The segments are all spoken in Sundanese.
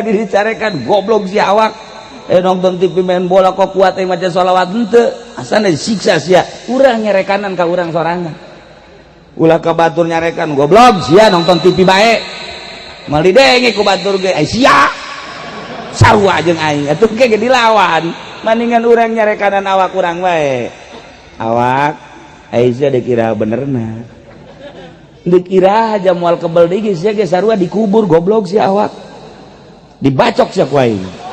Dicarekan goblok si awak nonton TV main bola kok kuat maca sholawat henteu asana disiksa sia. Urang nyarekanan ka urang sorangan, ulah ka batur nyarekan goblok sia nonton TV bae, moal didenge ku batur ge, ai sia sarua jeung aing atuh ge dilawan. Maningan urang nyarekanan awak urang bae. Awak ai sia dikira benerna, dikira aja moal kebel deui sia ge sarua dikubur, goblok si awak, dibacok sia ku aing.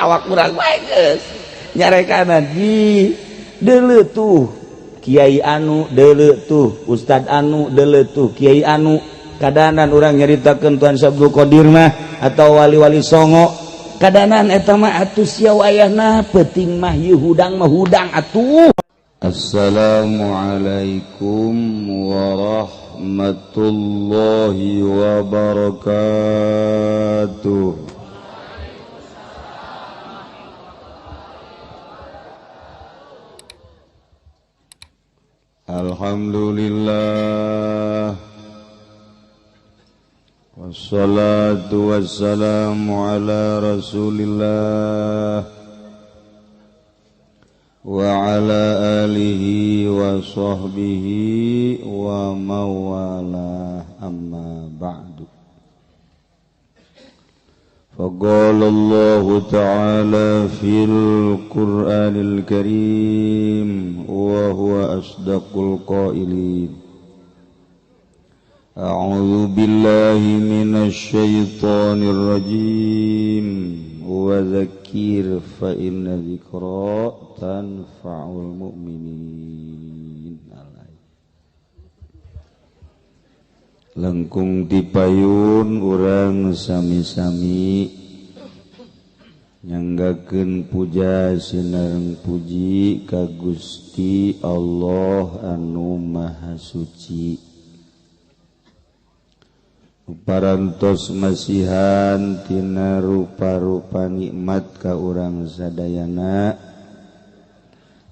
Awak kurang bae geus nyarekanan ji, deuleu tuh kiai anu, deuleu tuh ustad anu, deuleu tuh kiai anu. Kadanan urang nyaritakeun Tuan Syekh Abdul Qadir mah atau wali-wali songo kadanan eta mah atuh sia wayahna peuting mah ieu hudang mah hudang atuh. Assalamualaikum warahmatullahi wabarakatuh. Alhamdulillah, wassalatu wassalamu ala rasulillah wa ala alihi wa sahbihi wa mawalah, amma ba'du. Faqala Allahu ta'ala fil Qur'anil Karim wa huwa asdaqul qailin. A'udzu billahi minasy syaithanir rajim. Wa dzakkir fa inna dzikra tanfa'ul mu'minin. Lengkung dipayun urang sami-sami nyanggakeun puja sinareng puji ka Gusti Allah anu Maha Suci. Parantos masihan tina rupa-rupa nikmat ka urang sadayana,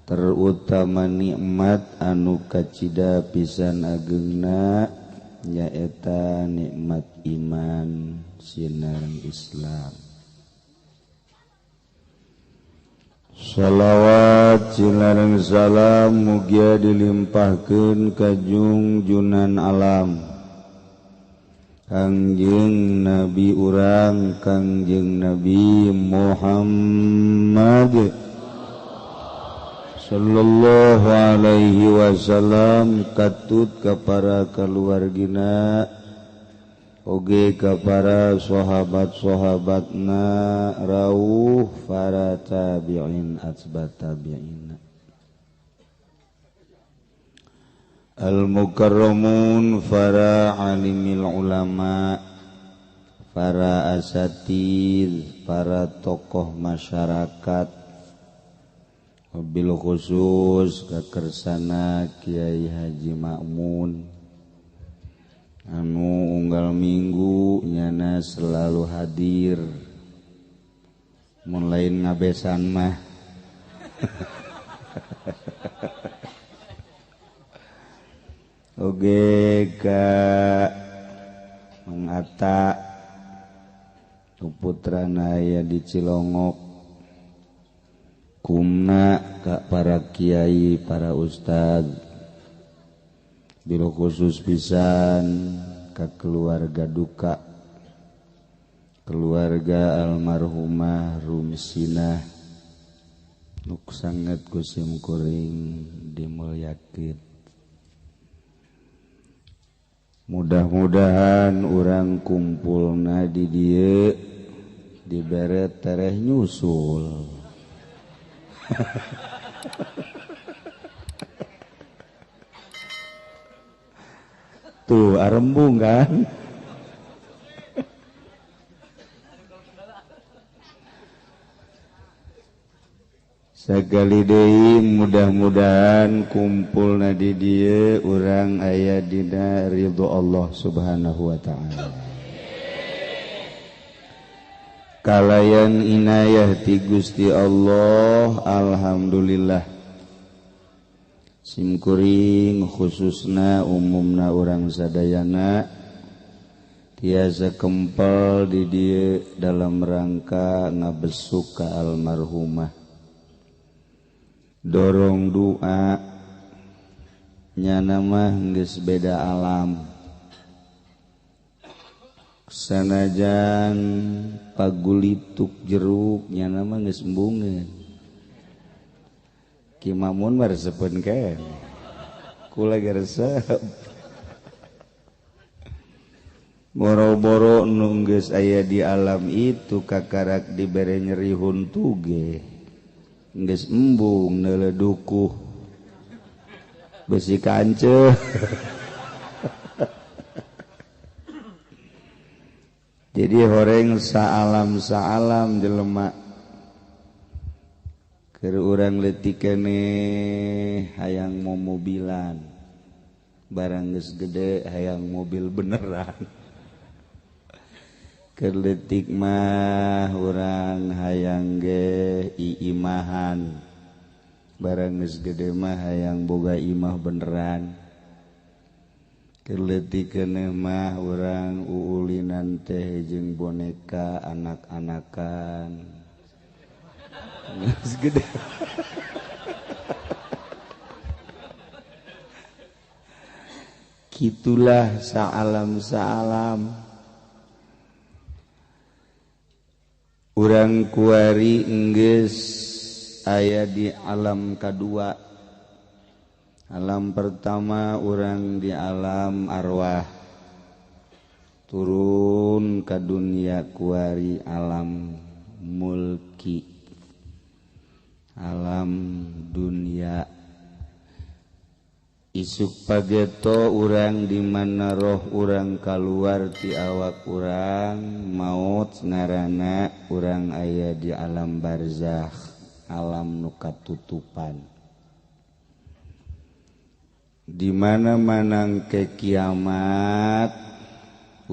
terutama nikmat anu kacida pisan agengna nyaeta nikmat iman sinareng Islam. Shalawat sinareng salam mugia dilimpahkeun ka jungjunan alam Kangjeng Nabi urang Kangjeng Nabi Muhammad sallallahu alaihi wasallam, katut ka para keluargina oge ka para sahabat-sahabatna, rauh para tabi'in atba tabi'in, al-mukarramun, para alimil ulama, para asatid, para tokoh masyarakat, bil khusus kakersana Kiai Haji Ma'mun anu unggal minggu nyana selalu hadir mun lain ngabesan mah. Oge ka Mangata putrana aya di Cilongok, kumna ka para kiai, para ustad, bilo khusus pisan ka keluarga duka, keluarga almarhumah Rumsinah nu sanget ku sim kuring dimulyakeun. Mudah-mudahan urang kumpulna di dieu dibere tereh nyusul. Tuh arembung kan. Sagali deui mudah-mudahan kumpulna di dieu urang aya dina ridho Allah Subhanahu wa ta'ala. Kalayan inayah ti Gusti Allah, alhamdulillah. Simkuring khususna umumna urang sadayana Tiasa kempel di dieu dalam rangka ngabesuk ka almarhumah. Dorong doa nyana mah geus beda alam. Sanajan pagulituk jeruk nyana mah geus embungeun. Ki Mamun mah resepeun keneh. Kula ge resep. Boro-boro nu geus aya di alam itu kakarak dibere nyeri huntu ge geus embung neuleuh dukuh besi kanceuh. Jadi horeng saalam-saalam jelema keur urang leutik keneh hayang momobilan, barang geus gede hayang mobil beneran. Keur leutik mah urang hayang ge iimahan, barang geus gede mah hayang boga imah beneran. Keur leutik keneh mah urang uulinan teh jeung boneka anak-anakan. Geus gede. Kitulah saalam-saalam. Urang kuari enggeus aya di alam kadua. Alam pertama urang di alam arwah, turun ka dunia kuari alam mulki, alam dunia. Isuk pageto urang di mana roh urang kaluar ti awak urang maut ngaranna urang aya di alam barzakh, alam nu katutupan. Di mana manang ke kiamat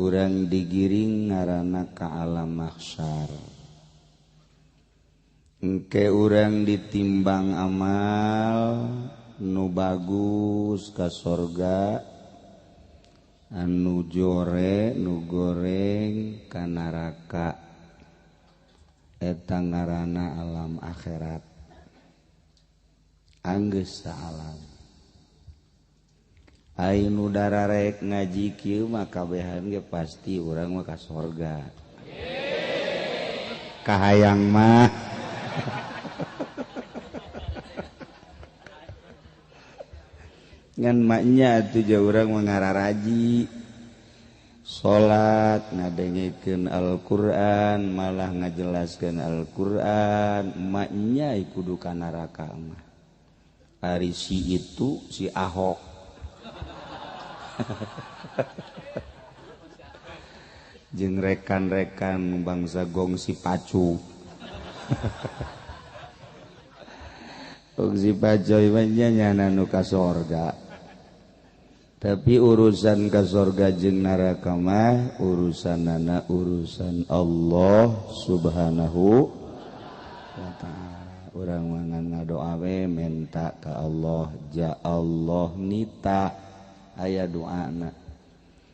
urang digiring ngaranna ka alam mahsyar. Engke urang ditimbang amal nu bagus ka sorga, anu jore nu goreng ka neraka. Eta ngaranna alam akhirat. Anggeus saalam. Ai nu dararek ngaji kieu mah kabehan ge pasti urang mah ka sorga. Kahayang mah. Ngan maknya atuh jauh urang mah ngararaji salat ngadengekeun Al-Qur'an malah ngajelaskeun Al-Qur'an, maknya kudu ka neraka mah. Ari si itu si Ahok. Jeung rekan-rekan bangsa gong si pacu. Gong si pacu mah nya nu ka sorga. Tapi urusan ka sorga jeung neraka mah urusanana urusan Allah Subhanahu wa ta'ala. Urang mah ngadoa we menta ka Allah, ja Allah nita aya doana.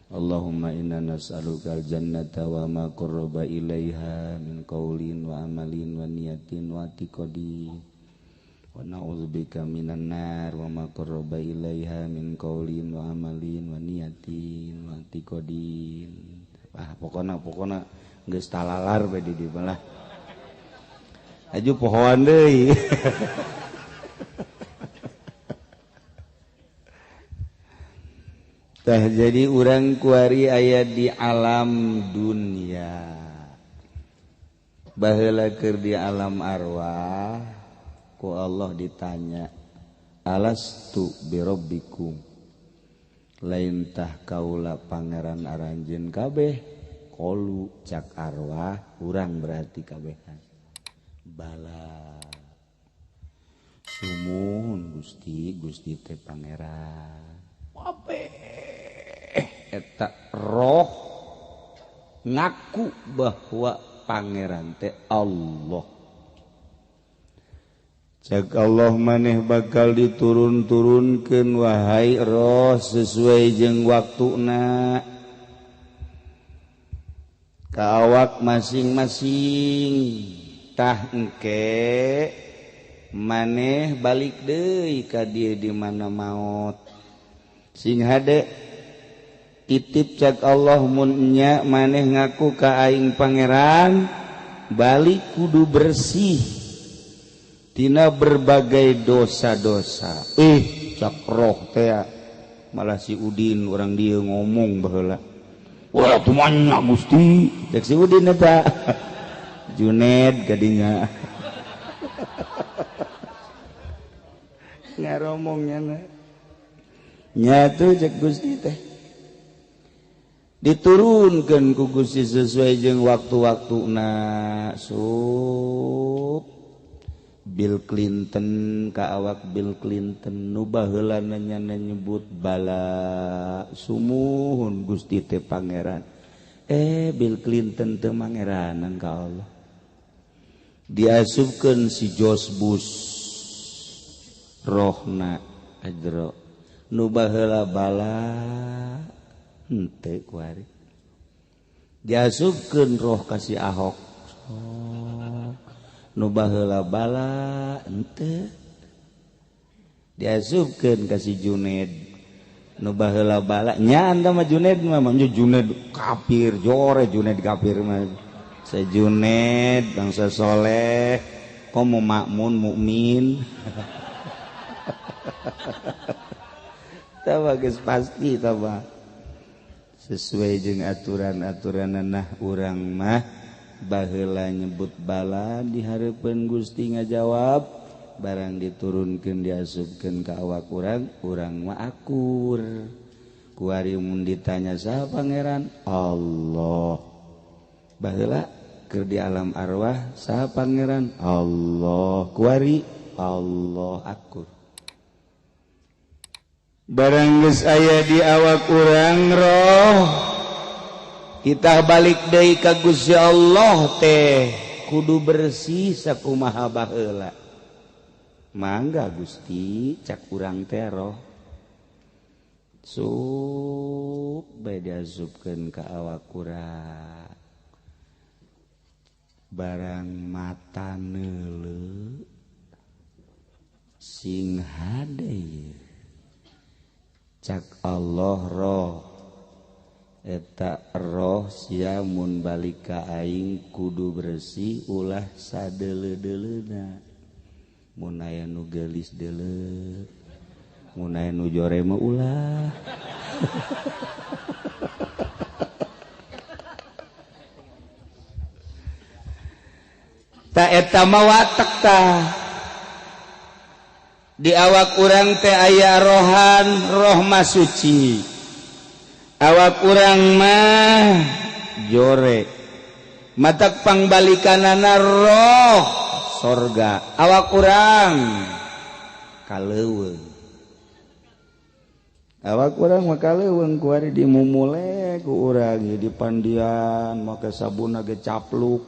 Allahumma inna nas'alukal jannata wa ma qarraba ilaiha min qaulin wa amalin wa niyatin wa i'tiqadin. Wa na'udzubika minan nar wa ma qarraba ilaiha min qaulin wa amalin wa niyatin wa i'tiqadin. Ah pokona geus talalar we di dieu lah. Aju pohoan deui. Tah jadi urang kuari aya di alam dunia. Baheula keur di alam arwah ku Allah ditanya, alastu birabbikum, lain tah kaula pangeran aranjeun kabeh? Qalu cak arwah urang berarti kabehan. Bala sumuhun Gusti, Gusti teh pangeran. Kabeh eta roh ngaku bahwa pangeran teh Allah. Cak Allah maneh bakal diturun-turunkeun wahai roh sesuai jeung waktuna. Ka awak masing-masing tah engke maneh balik deui ka dieu di mana maot. Sing hade titip cak Allah mun nya maneh ngaku ka aing pangeran balik kudu bersih tina berbagai dosa-dosa. Cak roh teh malah si Udin orang dia ngomong baheula. Wah tumanya Gusti cek si Udin eta. Juned gadinya. Ngaromongnya na. Nyatu cek Gusti teh. Diturunkan ku Gusti sesuai jeung waktu-waktuna. Sup Bill Clinton ka awak Bill Clinton nu baheula nya nyebut bala sumuhun Gusti teh pangeran. Bill Clinton teu mangeranan ka Allah. Diasupkeun si George Bush rohna ajro nu baheula bala henteu kuari. Diasupkeun roh ka si Ahok nu baheula bala henteu. Diasupkeun ka si Juned nu baheula bala nya anda mah Juned mah Juned kafir jore Juned kafir mah. Sa Juned bangsa soleh komo makmun mukmin. Tah geus pasti tah sesuai jeung aturan-aturanna urang mah baheula nyebut bala di hareupeun Gusti ngajawab barang diturunkeun diasupkeun ka awak urang, urang mah akur. Kuari mun ditanya saha pangeran? Allah. Baheula keur di alam arwah saha pangeran? Allah. Kuari Allah akur. Barang geus aya di awak urang roh kita balik deui ka Gusti Allah teh kudu bersih sakumaha baheula. Mangga Gusti cak urang teh roh sup bae diasupkeun ka awak urang. Barang mata neuleu sing hade cak Allah roh eta roh sia mun balik ka aing kudu bersih ulah sadeuleu-deuleuna. Mun aya nu geulis deuleu, mun aya nu jore mah ulah. Ta eta mah watek tah. Di awak urang teh aya rohan roh mah suci. Awak urang mah jore. Matak pangbalikanana roh sorga. Awak urang kaleuweung. Awak urang mah kaleuweung kuari dimumule ku urang di pandian make sabunna ge capluk.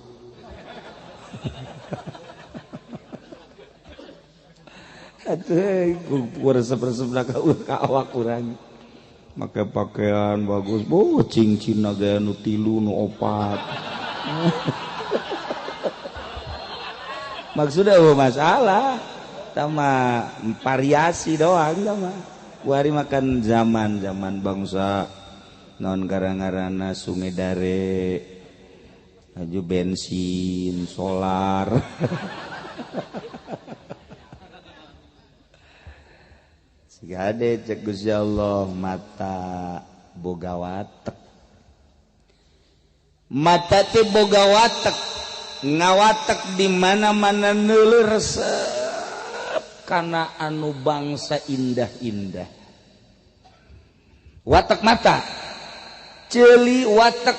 Atuh ku resep-resepna ka awak urang. Make pakaian bagus, boh cincinna ge nu 3 nu 4. Maksudnya oh masalah, sama variasi doang sama. Kuari makan zaman-zaman bangsa non garang-garana Sungai Dare, aju bensin, solar. Sigade cek Gusti Allah mata boga watek. Mata teh boga watek, ngawatek di mana-mana neuleuh resep kana anu bangsa indah-indah. Watek mata, ceuli watek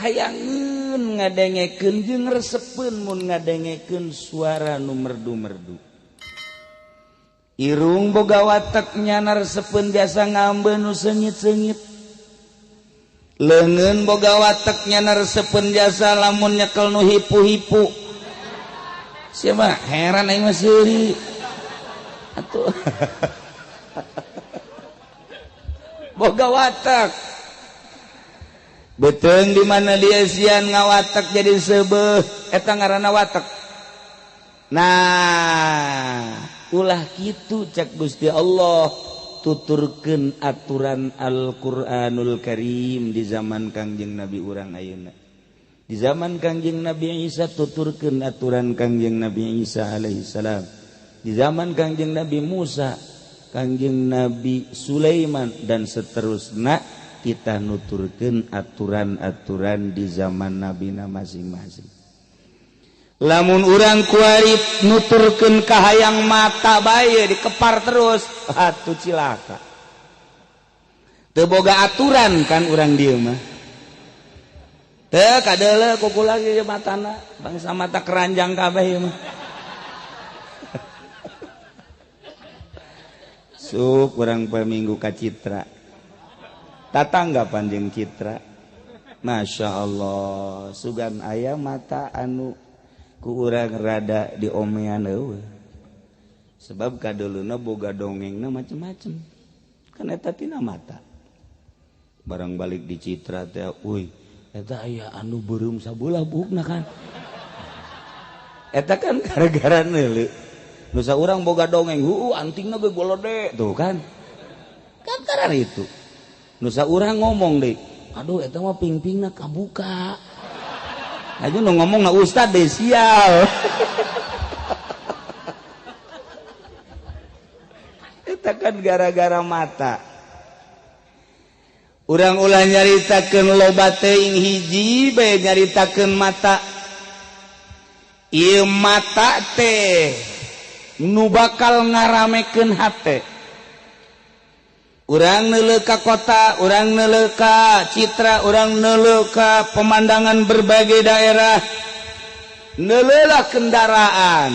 hayangeun ngadengekeun jeung resepeun mun ngadengekeun suara nu merdu-merdu. Irung boga watek nyana resepeun biasa ngambeun nu seungit-seungit. Leungeun boga watek nyana resepeun jasa lamun nyekel nu hipu-hipu. Sia mah heran aing mah seuri. Atuh. Boga watek. Beuteung di mana dia sian ngawatek jadi seubeuh eta ngaranna watek. Nah, ulah kitu cek Gusti Allah tuturkeun aturan Al-Qur'anul Karim di zaman Kangjeng Nabi urang ayeuna. Di zaman Kangjeng Nabi Isa tuturkeun aturan Kangjeng Nabi Isa alaihi salam. Di zaman Kangjeng Nabi Musa, Kangjeng Nabi Sulaiman dan seterusnya kita nuturkeun aturan-aturan di zaman nabina masing-masing. Lamun urang kuari nuturkeun kahayang mata bae dikepar terus, atuh cilaka. Teu boga aturan kan urang dieu mah. Teu kadeuleu kukula ge matana, bangsa mata keranjang kabeh ieu mah. Sup urang poe Minggu ka Citra. Tatangga panjang Citra. Masya Allah, sugan aya mata anu ku urang rada diomean eueuh. Sebab kaduluna boga dongengna macem-macem. Kan eta tina mata. Barang balik di Citra teh, uy, eta aya anu beureum sabelah buukna kan. Eta kan gara-gara neuleu. Nusa urang boga dongeng, heueuh antingna ge golode tuh kan. Kan karena itu. Nusa urang ngomong deh, aduh eta mah pingpingna kabuka. Aja nu ngomong na ustad deh sial. Eta kan gara-gara mata. Urang ulah nyaritakeun loba teuing hiji bae nyaritakeun mata. Ieu mata teh nu bakal ngaramekeun hate. Urang neuleuh ka kota, urang neuleuh ka Citra, urang neuleuh ka pemandangan berbagai daerah, neuleulah kendaraan,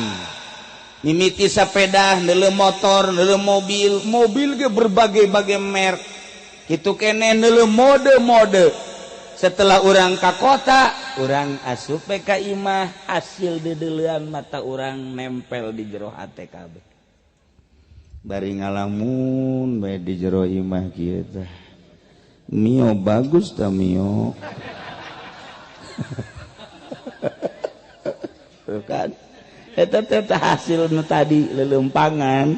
mimiti sepeda, neuleuh motor, neuleuh mobil, mobil ge berbagai-bagai merek, kitu keneh neuleuh mode-mode. Setelah urang ka kota, urang asup ka imah, hasil deudeulean mata urang nempel di jero hate kabeh. Bari ngalamun bae di jero imah kieu tah. Mio bagus ta Mio. Kan eta teh hasil nu tadi leuleumpangan.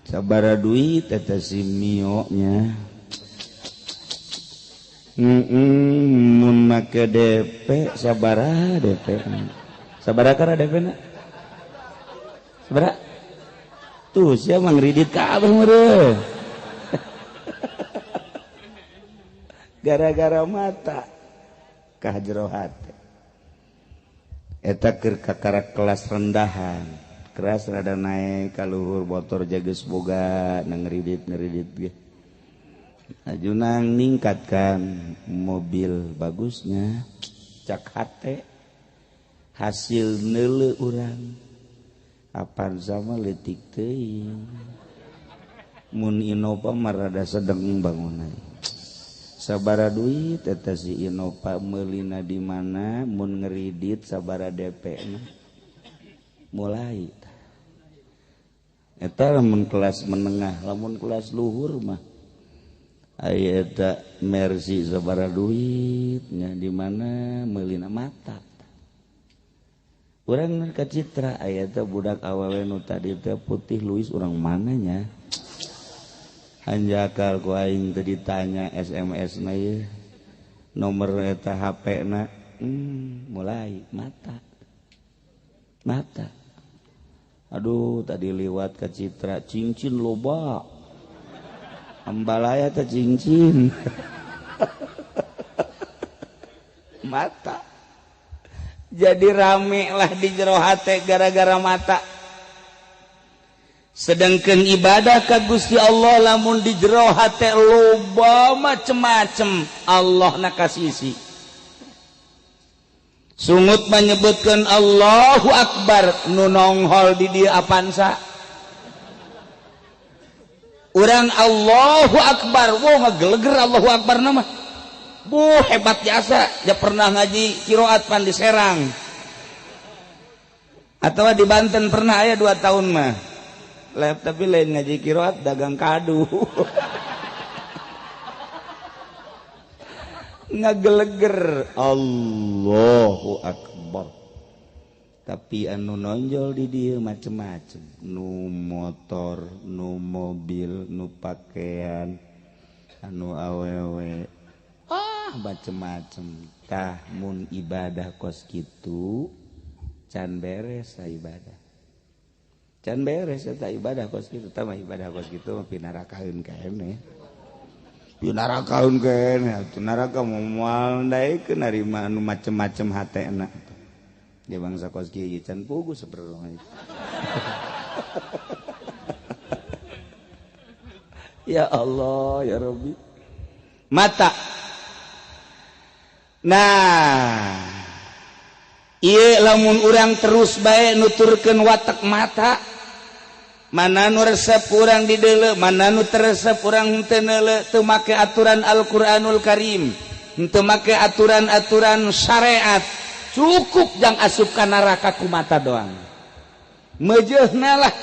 Sabaraha duit eta si Mio nya. Mun make DP sabaraha DP. Sabaraha kana DP na? Sabaraha? Tuh siapa ngridit kabeh meureun. Gara-gara mata ka jero hate. Eta keur kakara kelas rendahan, keras rada naik ka luhur motor jageus boga ngridit-ngridit ge. Ajunang ningkatkan mobil bagusnya cak hate hasil neuleuh urang. Avanza mah leutik teuing. Mun Innova mah rada sedeng bangunan. Sabaraha duit eta si Innova meulina di mana mun ngeridit sabaraha DP na. Mulai eta lamun kelas menengah, lamun kelas luhur mah aya eta Mercy sabaraha duitnya di mana meulina mata. Urang ka Citra aya teh budak awewe nu tadi teh putih Luis urang mananya. Hanjakal ku aing teh ditanya SMS na ieu. Nomor eta HP na mulai mata. Mata. Aduh tadi liwat ka Citra cincin loba. Ambalaya teh cincin. Mata. Jadi rame lah di jero hate gara-gara mata. Sedangkan ibadah ka Gusti Allah lamun di jero hate loba macem-macem Allah na kasisi. Sungut menyebutkan Allahu Akbar nu nonghol di dieu Avanza. Urang Allahu Akbar, wah ngageleger Allahu Akbar nama. Bu hebat jasa, dia pernah ngaji qiraat pan di Serang. Atau di Banten pernah aya 2 tahun mah. Lep tapi lain ngaji qiraat dagang kadu. Ngageleger Allahu Akbar. Tapi anu nonjol di dieu macem-macem, nu motor, nu mobil, nu pakaian, anu awewe, ah macem-macem. Tah mun ibadah kos kitu can beres ibadah, can beres eta ibadah kos kitu. Tah mah ibadah kos kitu mah pinarakaeun keneh, pinarakaeun keneh atuh. Neraka moal daekeun narima anu macem-macem hatena. Dia bangsa kos kieu can pugu seperti ya Allah ya Rabbi. Mata. Nah, ieu lamun urang terus bae nuturkeun watak mata, mana nu resep urang dideuleu, mana nu teu resep urang henteu neuleu, teu make aturan Al-Qur'anul Karim, henteu make aturan-aturan syariat, cukup jang asup ka neraka ku mata doang. Meujeuhna lah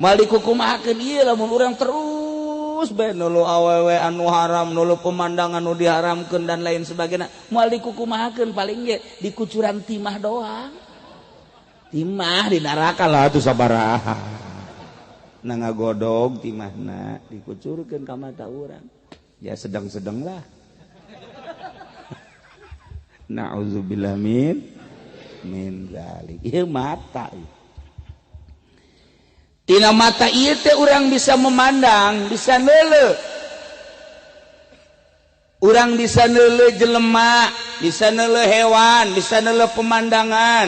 moal dikukumahakeun ieu lamun urang terus bae nulu awewe anu haram, nulu pemandangan anu diharamkeun dan lain sebagainya, moal dikukumahakeun, paling ge dikucuran timah doang. Timah di neraka lah tuh sabaraha. Nah ngagodog timahna dikucurkeun ka mata urang. Ya sedang-sedang lah. Na'udzubillah min dzalik. Ieu mata. Tina mata ieu teh urang bisa memandang, bisa neuleuh. Urang bisa neuleuh jelema, bisa neuleuh hewan, bisa neuleuh pemandangan,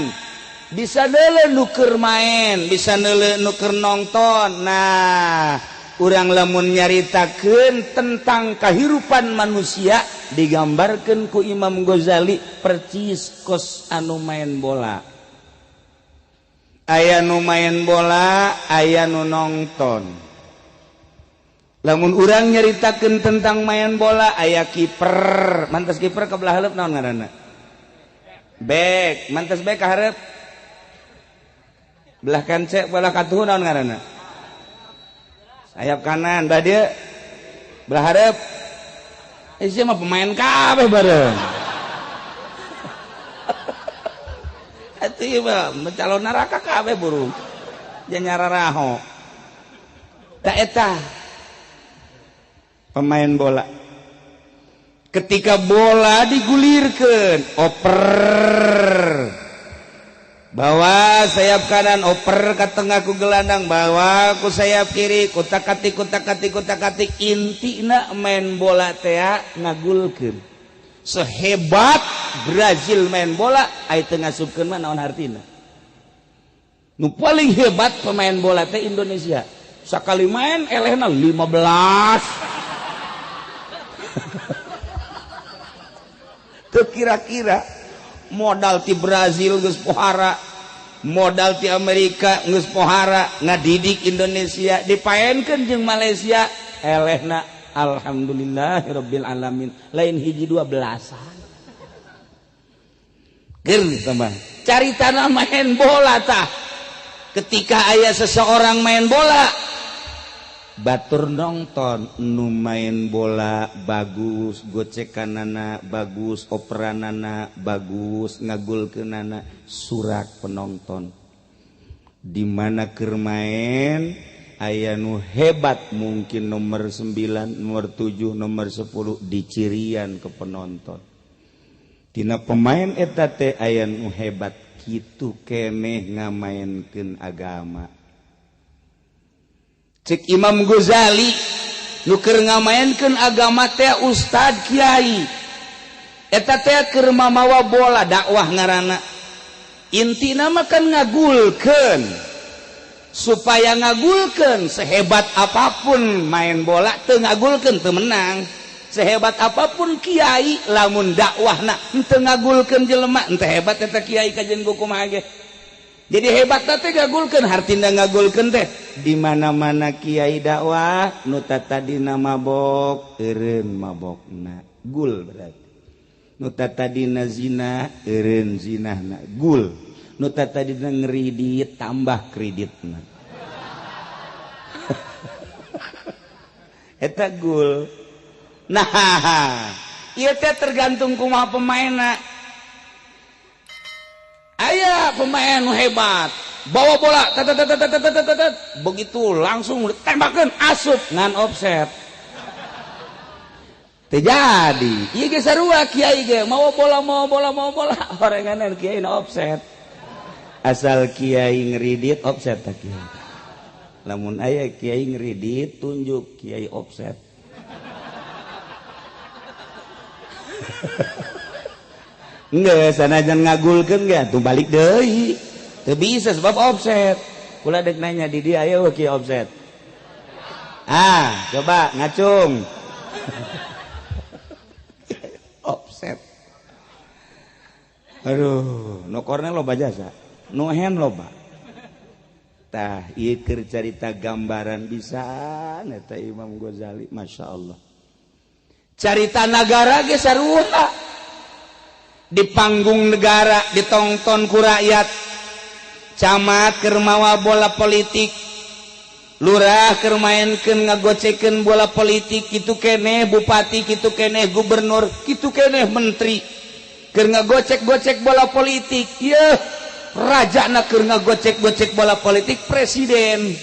bisa neuleuh nu keur main, bisa neuleuh nu keur nonton. Nah, urang lamun nyaritakeun tentang kehidupan manusia digambarkeun ku Imam Ghazali percis kos anu main bola. Aya nu main bola, aya nu nonton. Lamun urang nyaritakeun tentang main bola, aya kiper. Mantas kiper ka belah hareup naon ngaranna? Bek. Mantas bek ka hareup? Belah kance, belah katuhu naon ngaranna? Sayap kanan, belah dieu belah hareup. Sia mah pemain kabeh bareng. Atuh mah calon neraka kabeh burung. Nyararaho. Ta eta pemain bola. Ketika bola digulirkeun, oper. Bawa sayap kanan, oper ke tengah ku gelandang, bawa ku sayap kiri, kutak-katik kutak-katik kutak-katik, intina main bola teh ngagulkeun. Sehebat Brazil main bola, aya teu ngasupkeun mah naon hartina? Nu paling hebat pemain bola teh Indonesia. Sakali main elehna 15. Teu kira-kira modal ti Brazil geus pohara, modal ti Amerika geus pohara, ngadidik Indonesia dipaenkeun jeung Malaysia, elehna alhamdulillahirabbil alamin, lain hiji dua belasan. Ger tambah cari tanah main bola tah. Ketika aya seseorang main bola, batur nonton, nu main bola bagus, gocekanana bagus, operanana bagus, ngagulkeunana, surak penonton. Di mana keur main aya nu hebat mungkin nomor 9, nomor 7, nomor 10 dicirian ke penonton. Tina pemain eta teh aya nu hebat kitu keneh ngamaenkeun agama. Cek Imam Ghazali nu keur ngamaenkeun agama teh ustad kiai. Eta teh keur mamawa bola dakwah ngaranna. Intina mah kan ngagulkeun. Supaya ngagulkeun sehebat apapun main bola teu ngagulkeun teu menang. Sehebat apapun kiai lamun dakwahna teu ngagulkeun jelema henteu hebat eta kiai kajeun kumaha ge. Jadi hebat teh ngagulkeun, hartina ngagulkeun teh di mana-mana kiai dakwah nu tadina mabok eureun mabokna gul berarti. Nu tadina zina eureun zinahna gul. Nu tadina ngeridit tambah kreditna. Eta gul. Nah, Ieu teh tergantung kumaha pemainna. Aya pemain nu hebat, bawa bola tat tat tat tat tat tat, begitu langsung tembakeun asup ngan offset. Teu jadi. Ieu ge sarua kiai ge mawa bola mawa bola mawa bola orenganan kiai na offset. Asal kiai ngeridit offset tah kiai. Lamun aya kiai ngeridit tunjuk kiai offset. Enggak, sanajan ngagulkeun ge atuh balik deui. Teu bisa sebab offset. Kula deuk nanya di dia aya kiai offset. Ah, coba ngacung. Offset. Aduh, nu kornel loba jasa, nu hand loba. Tah, ieu keur carita gambaran bisa eta Imam Ghazali, Masya Allah. Carita nagara ge sarua. Di panggung negara ditongton ku rakyat. Camat keur mawa bola politik, lurah keur maenkeun ngagocekeun bola politik, kitu keneh bupati, kitu keneh gubernur, kitu keneh menteri keur ngagocek-gocek bola politik. Yeuh, rajana keur ngagocek-gocek bola politik presiden.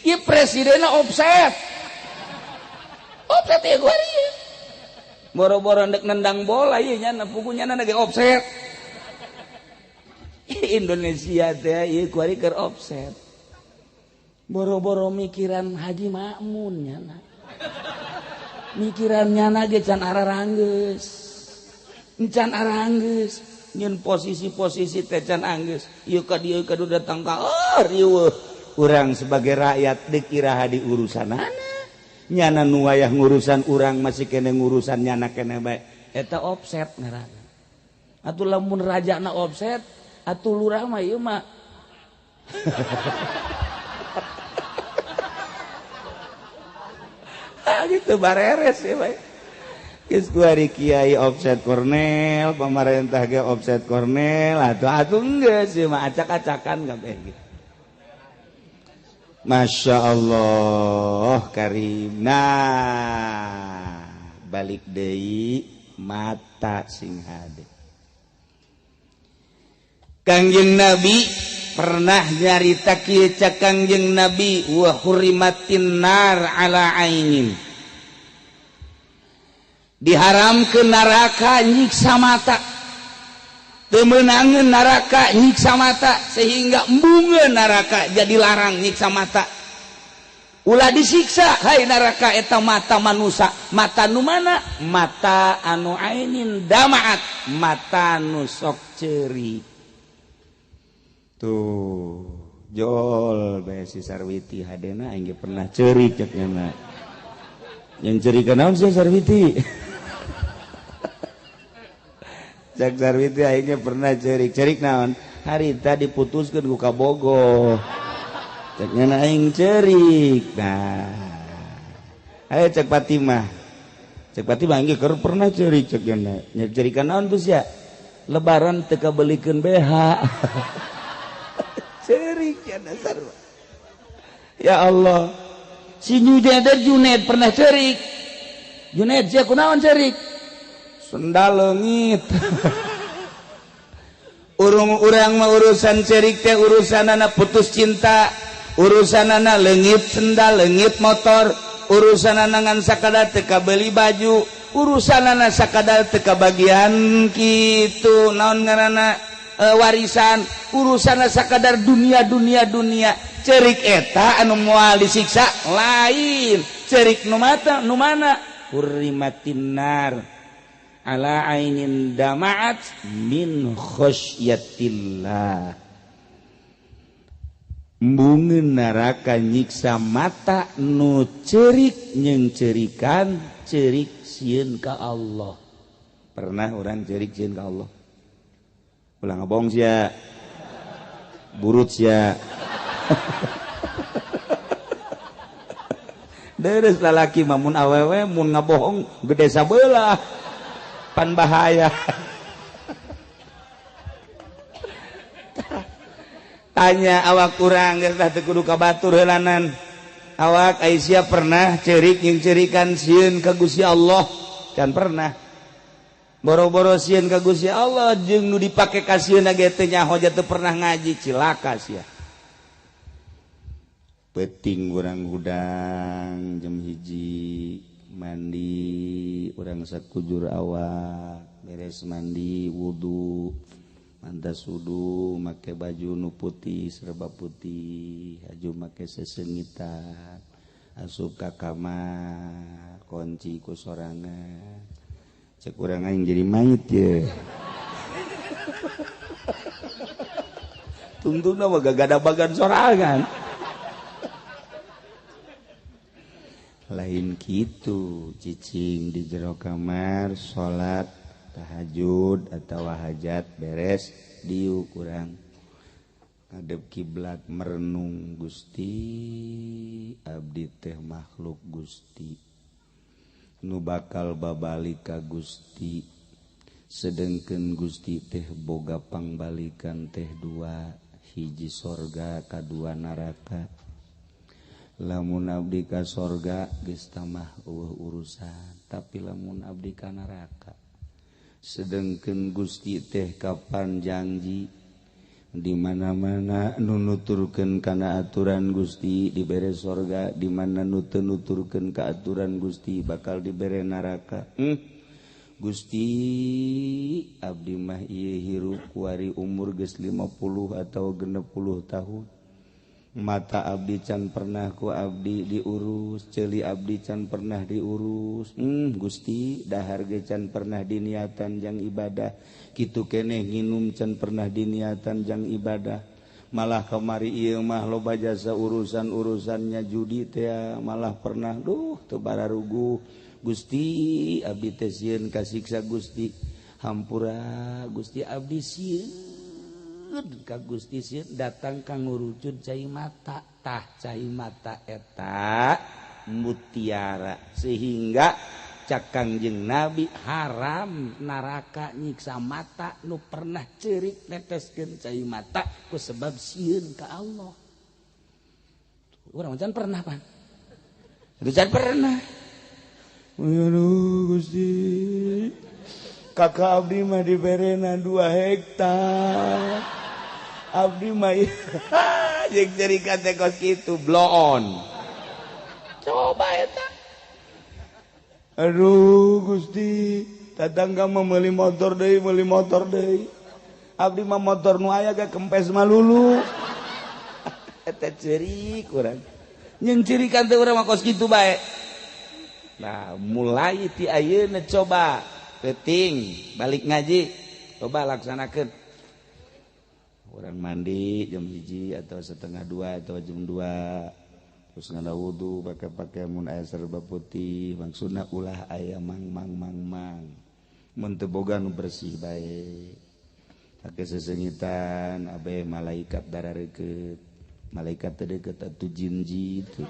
Ieu presidenna offset. Offset ieu kuari. Boro-boro ndek nendang bola ieu nya pugunya na ge offset. Indonesia teh ieu kuari keur offset. Boro-boro mikiran Haji Makmun nyana. Mikiran nyana ge can araranggeus. Can aranggeus nyeun posisi-posisi teh can anggeus. Ieu ka dieu ka datang ka oh riweuh. Urang sebagai rakyat deuk iraha di urusanana. Nyana nu wayah ngurusan urang masih kene ngurusan nyana kene bae. Eta offset ngaranna. Atuh lamun rajana offset, atuh lurah mah ieu mah. Gitu bareres ya bae. Geus kuari kiai offset Cornell, pemerintah ge offset Cornell, atuh atuh geus ieu mah acak-acakan kabeh gitu. Masya Allah karim. Nah, balik deui mata sing hade. Kangjeng Nabi pernah nyarita kieu cak Kangjeng Nabi wa hurimatin nar ala ainin. Diharamkeun neraka nyiksa mata. Teu meunangeun neraka nyiksa mata sehingga embungeun neraka jadi larang nyiksa mata. Ulah disiksa hai neraka eta mata manusa. Mata nu mana? Mata anu ainin damaat, mata nu sok ceurik. Tuh, jol bae si Sarwiti hadena aing ge pernah ceurik cek nya. Yang ceurik naon sih Sarwiti? Cek Sarwiti aing ge pernah ceurik. Ceurik naon? Harita diputuskeun ku kabogoh. Cek nya aing ceurik. Nah. Ayo cek Fatimah. Cek Fatimah aing ge keur pernah ceurik cek nya. Nya ceurikan naon tuh sia? Lebaran teu kabelikeun BH. Cerik ya dasar. Ya Allah. Si Junaid pernah cerik. Junaid sia kunaon cerik? Sendal leungit. Urung urang mah urusan cerik teh urusanana putus cinta, urusanana leungit sendal, leungit motor, urusanana ngan sakadar teu kabeli baju, urusanana sakadar teu kabagian kitu naon ngaranna warisan, urusan sakadar dunia dunia dunia. Cerik eta anu moal disiksa lain cerik nu mata nu mana hurrimatin nar ala ainin damaat min khosyatillah. Embungeun neraka nyiksa mata nu cerik jeung cerikan cerik sieun ka Allah. Pernah urang cerik sieun ka Allah? Ulah ngabong sia. Burut sia. Deres lalaki mah mun awewe mun ngabohong gede sabelah. Pan bahaya. Tanya awak urang geus tah teu kudu ka batur heulanan. Awak Aisyah pernah ceurik jeung ceurikan sieun ka Gusti Allah? Can pernah. Boro-boro sieun ka Gusti Allah jeung nu dipake ka sieunna ge teu nyaho teu pernah ngaji cilaka sia. Peuting urang hudang jam 1 mandi urang sakujur awak beres mandi wudu mantas wudu make baju nu putih serba putih haju make sesengitan asup ka kamar kunci ku sorangan cek urang aing jadi mayit ye. Tungtungna mah gagadabagan sorangan. Lain kitu cicing di jero kamar salat tahajud atau hajat beres diuk urang ngadep kiblat merenung Gusti abdi teh makhluk Gusti nu bakal babalik ka Gusti sedengkeun Gusti teh boga pangbalikan teh dua hiji sorga kadua neraka lamun abdi ka sorga geus tamah eueuh urusan tapi lamun abdi ka neraka sedengkeun Gusti teh kapan janji di mana-mana nu nuturkeun kana aturan Gusti dibere sorga di mana nu teu nuturkeun ka aturan Gusti bakal dibere neraka. Gusti abdi mah ieu hirup kuari umur geus 50 atau 60 tahun mata abdi can pernah ku abdi diurus ceuli abdi can pernah diurus. Gusti dahar ge can pernah diniatan jang ibadah kitu keneh nginum can pernah diniatan jang ibadah malah kamari ieu mah loba jasa urusan-urusannya judi teh malah pernah duh teu bararuguh Gusti abdi teh sieun kasiksa Gusti hampura Gusti abdi sieun ka Gusti sieun datang ka ngurucud cai mata tah cai mata eta mutiara sehingga cak Kangjeng Nabi haram neraka nyiksa mata nu pernah ceurik neteskeun cai mata ku sebab sieun ka Allah. Urang can pernah pan. Can pernah. Aduh Gusti kakak abdi mah diberena 2 hektar abdi mah jeung cerikan teh kos kitu bloon coba eta aduh Gusti tatangga mah meuli motor deui abdi mah motor nu aya ge kempes malulu eta ceurik urang jeung cirikan teh urang mah kos kitu bae. Nah mulai ti ayeuna coba peuting balik ngaji coba laksanakeun urang mandi jam 1 atau 1:30 atau jam 2 terus ngada wudu pakai-pakai mun aya serba putih maksudna ulah aya mang mang mang mang mun teu boga nu bersih bae pake sesengitan abe malaikat darareukeut malaikat teu deukeut atuh jin-jin gitu.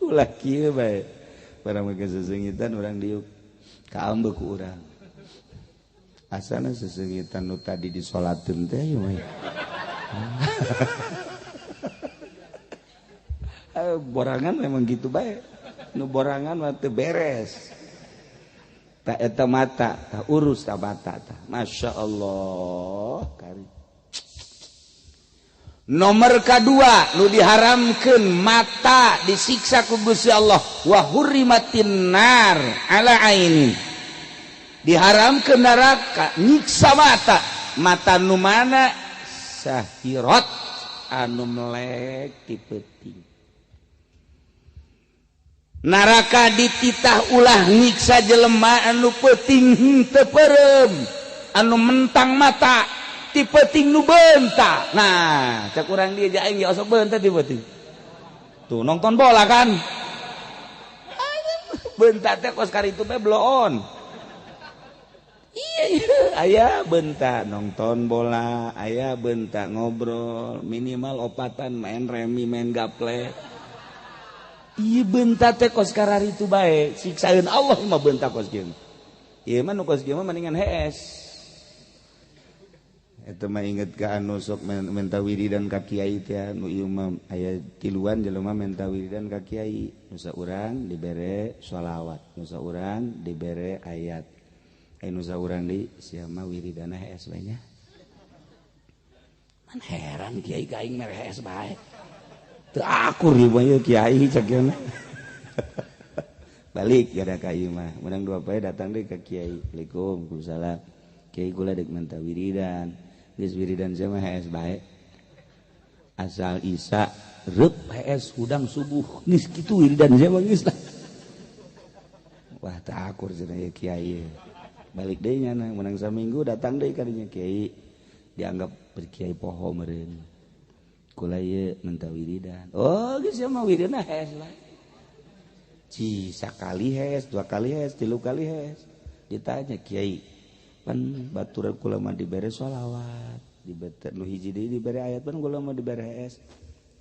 Ulah kieu bae barang make sesengitan urang diuk kaambe ku urang asana sesengitan nu tadi disolateun teh ieu mah. Borangan memang gitu bae nu borangan mah teu beres tak eta mata tak urus tak mata tah Masya Allah kari. Nomor kedua nu diharamkeun mata disiksa ku Gusti Allah wa hurrimatin nar ala ainin diharamkeun neraka nyiksa mata mata nu mana sahirat anu melek ti peuting neraka dititah ulah nyiksa jelema anu peuting henteu peureum anu mentang mata ti peuting nu beunta. Nah, cak urang dia aing ge osok beunta ti peuting. Tuh nonton bola kan. Beunta teh kos karitu bae bloon. Iya, iya, aya beunta nonton bola, aya beunta ngobrol, minimal opatan main remi, main gaple. Iya beunta teh kos kararitu bae, siksaeun Allah mah beunta kos kieu. Ieu mah nu kos kieu mah mendingan hees. Eta mah inget ka anu sok menta wiridan ka kiai teh nu ieu mah aya tiluan jelema menta wiridan ka kiai. Nu saurang dibere sholawat, nu saurang dibere ayat. Aya nu saurang di sia mah wiridana hees bae nya. Man heran kiai ka aing mere hees bae. Teu akur ieu mah kiai cek ieu. Balik gara ka ieu mah. Menang dua poe datang deui ka kiai. Assalamualaikum, waalaikumsalam. Kiai kula deuk menta wiridan. Geus wiridan sia mah hees bae. Asal Isa reup hees hudang subuh. Geus kitu wiridan sia mah geus lah. Wah teu akur cenah ieu kiai. Balik deui nyana menang saminggu datang deui ka dinya kiai. Dianggap kiai poho meureun. Kula ieu menta wiridan. Oh geus sia mah wiridna hees bae. Ci sakali hees, dua kali hees, tilu kali hees. Ditanya kiai, pan batur kula mah dibere sholawat, dibere nu hiji deui dibere ayat pan kula mah dibere hees.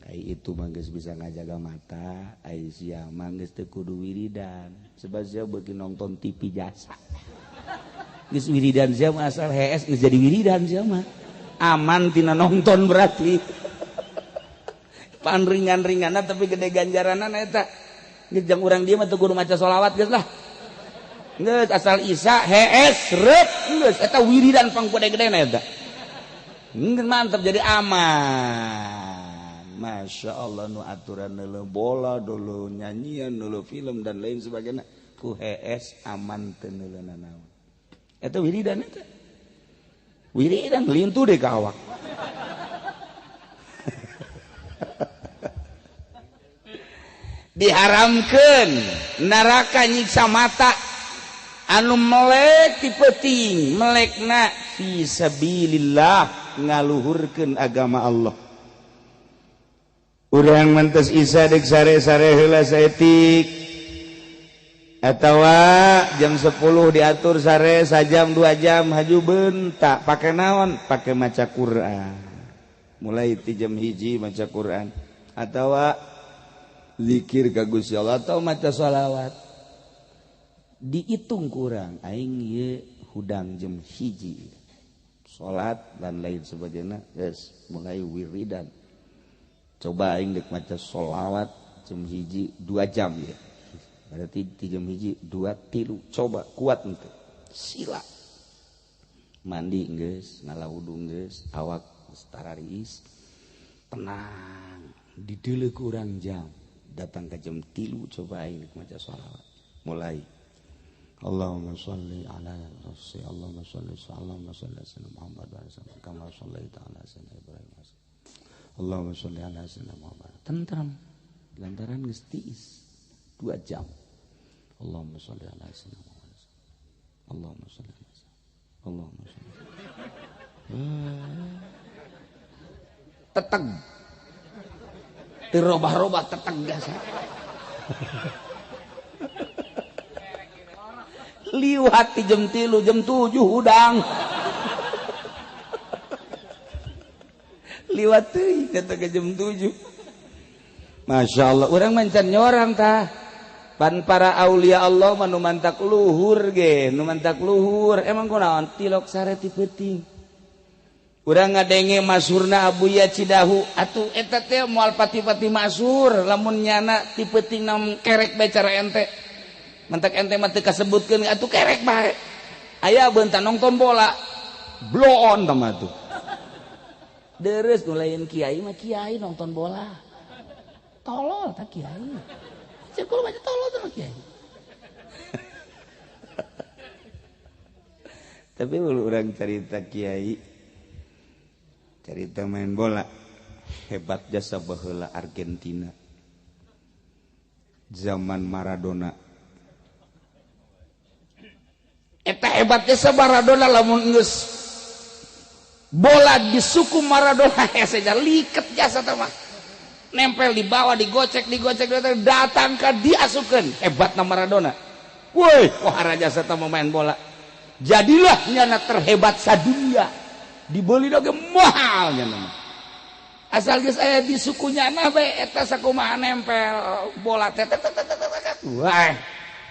Ai itu mah geus bisa ngajaga mata, ai sia mah geus teu kudu wiridan. Sebab sia beuki nonton TV jasa. Geus wiridan sia mah asal hees geus jadi wiridan sia mah. Aman tina nonton berarti. Pan ringan-ringanna tapi gede ganjaranna eta. Geus jang urang dieu mah teu kudu maca sholawat geus lah. Geus asal Isa hees reup geus eta wiridan pang gede-gedena eta. Geus mantep jadi aman. Masya Allah nu aturan neuleuh bola dulu nyanyian neuleuh film dan lain sebagainya ku hees aman teu neuleuh nanaon. Eta wiridan eta. Wiridan lintu deh ka awak. Diharamkeun neraka nyiksa mata anu melek ti peuting melekna fi sabilillah ngaluhurkeun agama Allah. Urang mentes Isa deuk sare-sare heula saeutik atawa jam 10 diatur sare sajam 2 jam haju bentak pake naon pake maca Quran. Mulai ti jam 1 maca Quran atawa zikir ka Gusti Allah atau maca sholawat. Dihitung kurang aing ieu hudang jam 1 salat dan lain sebagainya geus mulai wiridan. Coba aing deuk maca sholawat jam 1 2 jam ya. Berarti di jam 1 2 3 coba kuat henteu. Sila. Mandi geus, ngala wudu geus, awak geus tarariis. Tenang, dideuleu kurang jam. Datang ke jam 3 coba aing deuk maca sholawat. Mulai Allahumma sholli ala rasul Allahumma sholli Allahumma sholli ala sayyidina Muhammad wa ala alihi kama shallaita ala sayyidina Ibrahim. Allahumma sholli ala sayyidina Muhammad. Tentram lantaran geus tiis 2 jam. Allahumma sholli ala sayyidina Muhammad. Allahumma sholli ala sayyidina Allahumma sholli. Teteg. Teu robah-robah teteg jasa. Liwat di jam 3, jam 7 hudang. Liwat teuing kata ke jam 7. Masya Allah, urang mancan nyorang tah. Pan para aulia Allah mah nu mantak luhur ge, nu mantak luhur. Emang kunaon tilok sare ti peuting. Urang ngadenge masyhurna Abuya Cidahu, atuh eta teh moal pati-pati masyhur lamun nyana ti peuting nam kerek bae cara ente. Mentak ente mah teu kasebutkeun atuh kerek bae. Aya beuntan nonton bola. Blow on tah mah tuh. Deres nu lain kiai mah kiai nonton bola. Tolol tah kiai. Cek kulo mah tolol tah kiai. Tapi urang carita kiai, carita main bola hebat jasa baheula Argentina. Zaman Maradona. Eta hebatnya sa Maradona lamun geus bola di suku Maradona hese liket jasa teh mah. Nempel di bawah digocek digocek datang ka diasupkeun. Hebatna Maradona. Woi, wah jasa teh main bola. Jadilah nyana terhebat sadunia. Dibeli oge mahal nyana mah. Asal geus aya di suku nyana bae eta sakumaha nempel bola teh. Wah,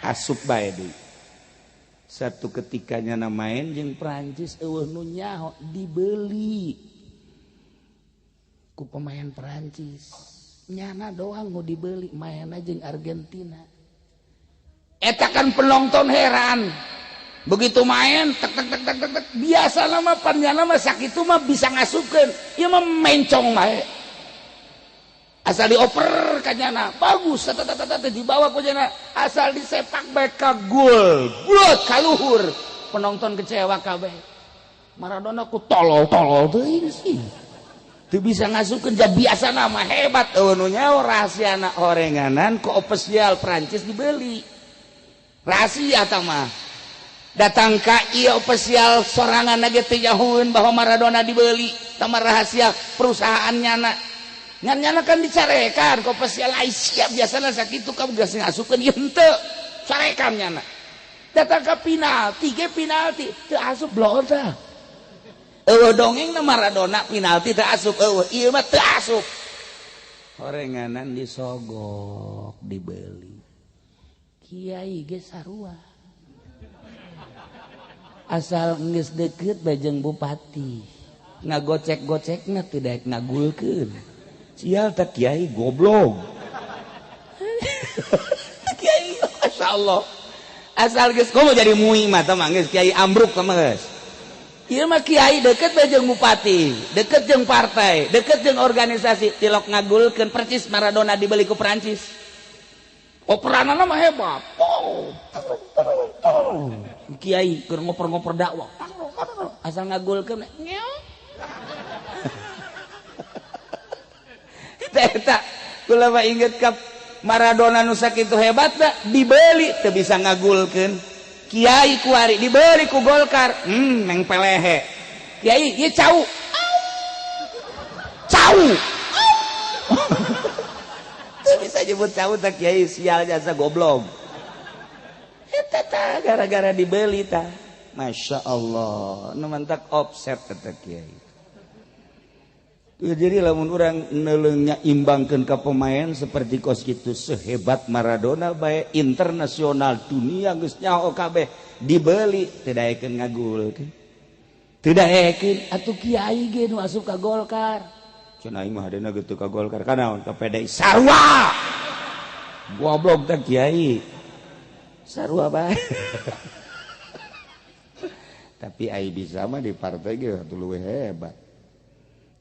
asup bae deui. Satu ketika nyana main jeung Prancis eueuh nu nyaho dibeli ku pemain Prancis. Nyana doang nu dibeli mainna jeung Argentina. Eta kan penonton heran. Begitu main tek tek tek tek tek, tek. Biasa nama pan nyana mah sakitu mah bisa ngasupkeun. Ieu mah mencong bae. Asal dioper ka nyana bagus tata dibawa ku nyana asal disepak bae ka gol buat kaluhur penonton kecewa kabeh. Maradona ku tolol-tolol teuing sih teu bisa ngasupkeun ja biasana mah hebat eueuh nu nyaho rahasiana orenganan ku ofisial Prancis dibeli rahasia tah mah datang ka ieu ofisial sorangan ge teu nyahoeun bahwa Maradona dibeli tah mah rahasia perusahaan nyana. Ngan-nyana kan dicarekan kok pasti Aisyah biasanya sakitu kamu geus ngasupkeun ieu henteu carekan nyana datang ke penalti ge penalti teu asup bloon tah eueuh dongengna Maradona penalti teu asup eueuh ieu mah teu asup horenganan disogok dibeli kiai ge sarua asal geus deukeut bae jeung bupati ngagocek-gocekna teu daek ngagulkeun. Sial tak kiai goblok. Kiai masyaallah. Asal geus komo jadi mui mah tah mah geus kiai ambruk mah geus. Ieu mah kiai deket bae jeung bupati, deket jeung partai, deket jeung organisasi, tilok ngagulkeun percis Maradona dibeli ku Prancis. Operanana mah hebat. Oh. Kiai keur ngoper-ngoper dakwah. Asal ngagulkeun ngeong. Eta kula mah inget ka Maradona nu sakitu hebatna dibeli teu bisa ngagulkeun. Kiai kuari dibeli ku Golkar, meng pelehe. Kiai ieu cau. Cau. Teu bisa nyebut cau tah kiai sial jasa goblok. Eta tah gara-gara dibeli tah. Masya Allah, nu mantak offset eta kiai. Jadi lamun urang neuleuh imbangkeun ka pemain seperti kos kitu sehebat Maradona bae internasional dunia geus nyaho kabeh dibeli teu daekeun ngagulkeun. Teu daekeun atuh kiai ge nu asup ka Golkar. Cenah aing mah hadena ge teu ka Golkar kanaon ka PDI sarua. Goblok teh kiai. Sarua bae. Tapi ai bisa mah di partai ge atuh leuwih hebat.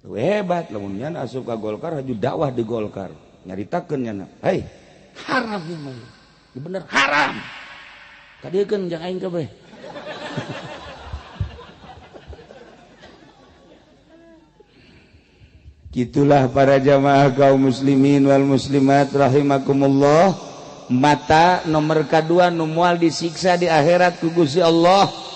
Hebat lamun nyana asup ka Golkar haju dakwah di Golkar nyaritakeun nyana hei haram ieu mah bener haram kadieukeun jang aing kabeh. Gitulah para jamaah kaum muslimin wal muslimat rahimakumullah. Mata nomor kedua nu moal disiksa di akhirat ku Gusti Allah.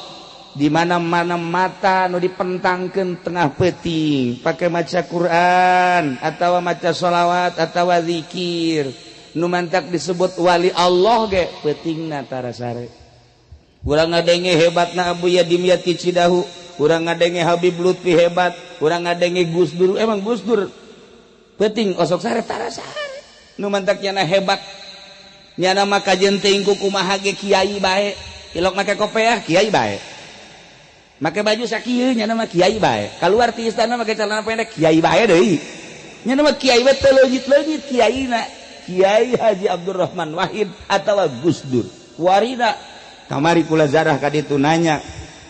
Di mana-mana mata nu dipentangkeun tengah peuting pakai maca Quran atawa maca sholawat atawa zikir nu mantak disebut wali Allah ge peutingna tara sare. Urang ngadenge hebatna Abu Yadimyati Cidahu, urang ngadenge Habib Lutfi hebat, urang ngadenge Gus Dur, emang Gus Dur peuting osok sare tara sare. Nu mantak nyana hebat nyana mah kajeun teuing ku kumaha ge kiai bae, ilok make kopeah kiai bae. Make baju sakieu nya mah kiai bae. Kaluar ti istana make celana pendek kiai bae deui. Nya mah kiai bae teu leungit-leungit kiaina. Kiai Haji Abdurrahman Wahid atawa Gus Dur. Warina kamari kula zarah ka ditu nanya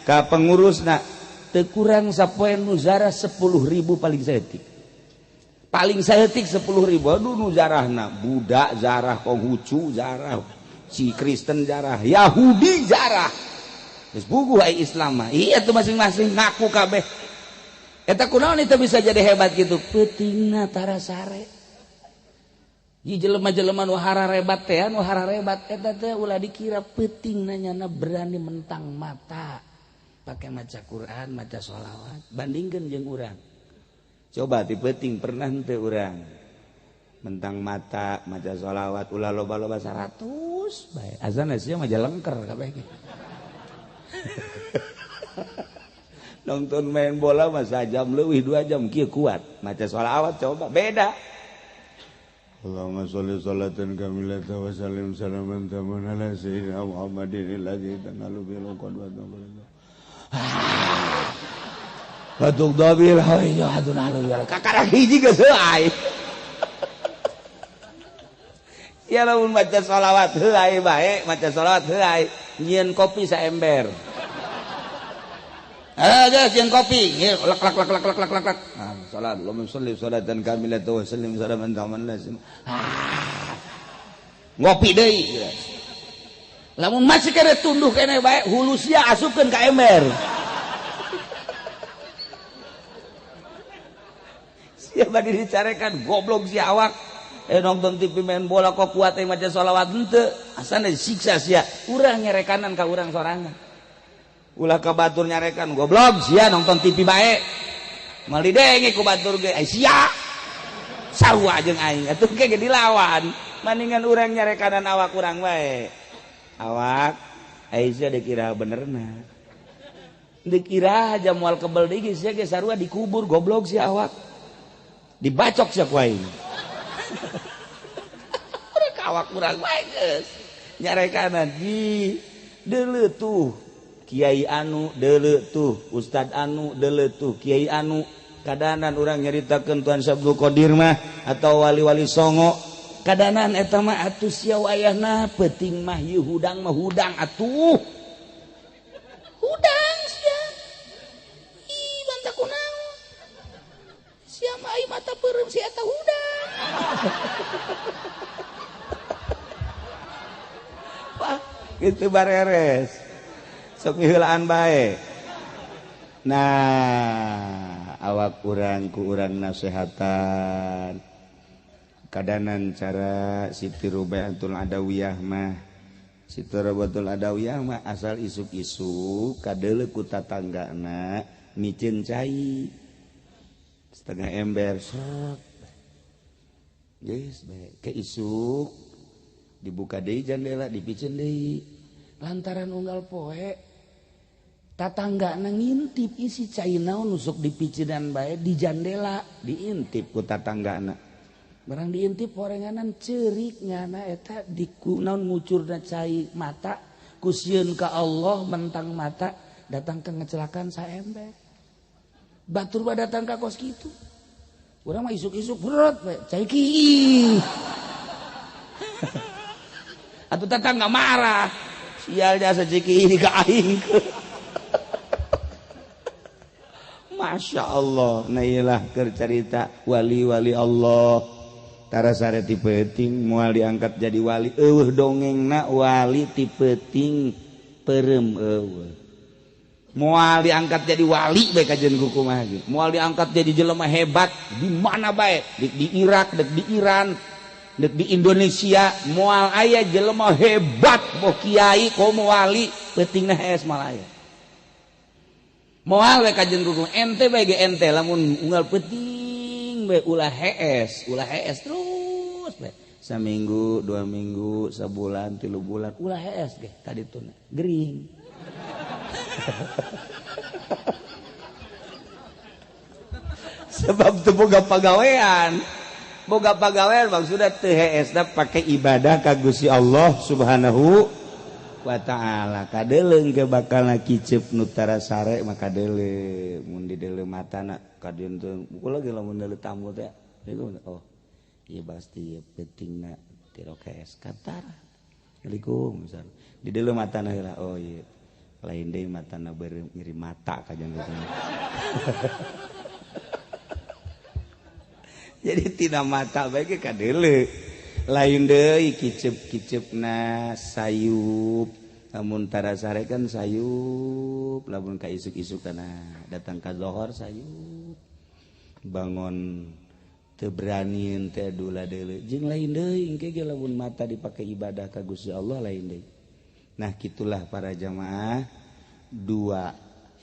ka pengurusna teu kurang sapoe nu zarah 10.000 paling saeutik. Paling saeutik 10.000. Aduh nu zarahna budak zarah Konghucu zarah, si Kristen zarah, Yahudi zarah. Geus buguh ai Islam mah. Iya tuh masing-masing ngaku kabeh. Eta kunaon itu bisa jadi hebat gitu? Peutingna tara sare. Ieu jelema-jelema nu hararebat teh, nu hararebat eta teh ulah dikira peutingna nyana berani mentang mata. Pakai maca Quran, maca sholawat, bandingkeun jeung urang. Coba ti peuting pernah henteu urang mentang mata maca sholawat ulah loba-loba 100 bae. Azan sia mah jalengker kabeh ge. Nonton main bola mah sajam leuwih 2 jam kieu kuat maca sholawat coba beda. Allahumma sholli sholatan kamilatan wa sallim salaman taman ala sayyidina Muhammadin alladzi tanalu bil qadwa wa tuqdabil hayya hadun alu kakara hiji geus heuay. Ya lamun maca sholawat heuay bae, maca sholawat heuay, nyieun kopi saember. Ada yang kopi, lak lak lak lak lak lak lak lak. Nah, salat, Allahumma sholli sholatan kamilatan wa sallim salaman taman lazim. Ngopi deui. Lamun masih kene tunduh kene bae, hulu sia asupkeun ka ember. Sia bade dicarekan goblok sia awak. Nonton TV main bola kok kuat maca sholawat henteu, asana disiksa sia. Urang nyerekanan ka urang sorangan. Ulah ka batur nyarekan goblok sia nonton TV bae. Moal didenge ku batur ge ai sia. Sarua jeung aing atuh ge dilawan. Maningan urang nyarekanan awak urang bae. Awak ai sia dikira benerna. Dikira aja moal kebel deui sia ge sarua dikubur goblok sia awak. Dibacok sia ku aing. Urang awak urang bae geus. Nyarekanan di deuleu tuh. Kiai anu deuleu tuh, Ustad anu deuleu tuh, Kiai anu kadanan urang nyaritakeun Tuan Syabdul Qadir mah atau wali-wali songo kadanan eta mah atuh sia wayahna peuting mah ieu hudang mah hudang atuh hudang sia ih banta kunaon sia mah ai mata peureum si eta hudang. Wah kitu bareres sok miheulaan bae. Nah, awak urang ku urang nasehatan. Kadanan cara Siti Rubiatul Adawiyah mah. Siti Rubiatul Adawiyah mah asal isuk-isuk kadeuleu ku tatanggana miceun cai. Setengah ember sok. Geus bae ke isuk dibuka deui jandela dipiceun deui. Lantaran unggal poe tatanggana ngintip isi cai naon nusuk dipicinan bae di jandela diintip ku tatanggana. Barang diintip horenganan ceurik nyana eta di naon ngucurna cai mata ku sieun ka Allah mentang mata datang ke ngecelakan saember. Batur mah datang ka kos kitu. Urang mah isuk-isuk berat bae cai ki. Atuh tatangga marah. Sial jasa ciki ini ka aing. Masya Allah, nailah keur carita wali-wali Allah. Tara sare ti peuting moal diangkat jadi wali. Eueuh dongengna wali ti peuting peureum eueuh. Moal diangkat jadi wali bae kajian ku kumaha ge. Moal diangkat jadi jelema hebat di mana bae, di Irak, dek di Iran, dek di Indonesia, moal aya jelema hebat boh kiai komo wali peutingna hees moal aya. Moal we kajen kuku ente bae ge ente lamun unggal peuting bae ulah hees terus bae. Saminggu, 2 minggu, sabulan, 3 bulan ulah hees ge kadituna gering. Sebab teu boga pagawean. Boga pagawean maksudna teu heesna pake ibadah ka Gusti Allah Subhanahu wa ta'ala. Kadeleung ke bakal kicep nu tara sare maka deuleu mun di deuleu matana kadieun teh buku lagi lamun deuleu tamu teh oh ieu pasti pentingna tirokes katara Assalamualaikum misal di deuleu matana heula oh ieu lain deui matana beureum nyeri mata kajian jadi tina mata bae ge kadeuleu lain deui kicep-kicepna sayup lamun tara sare kan sayup lamun ka isuk-isuk kana datang ka zohor sayup bangun teu berani teh dula deuleu jeung lain deui engke ge lamun mata dipake ibadah ka Gusti Allah lain deui. Nah kitulah para jamaah dua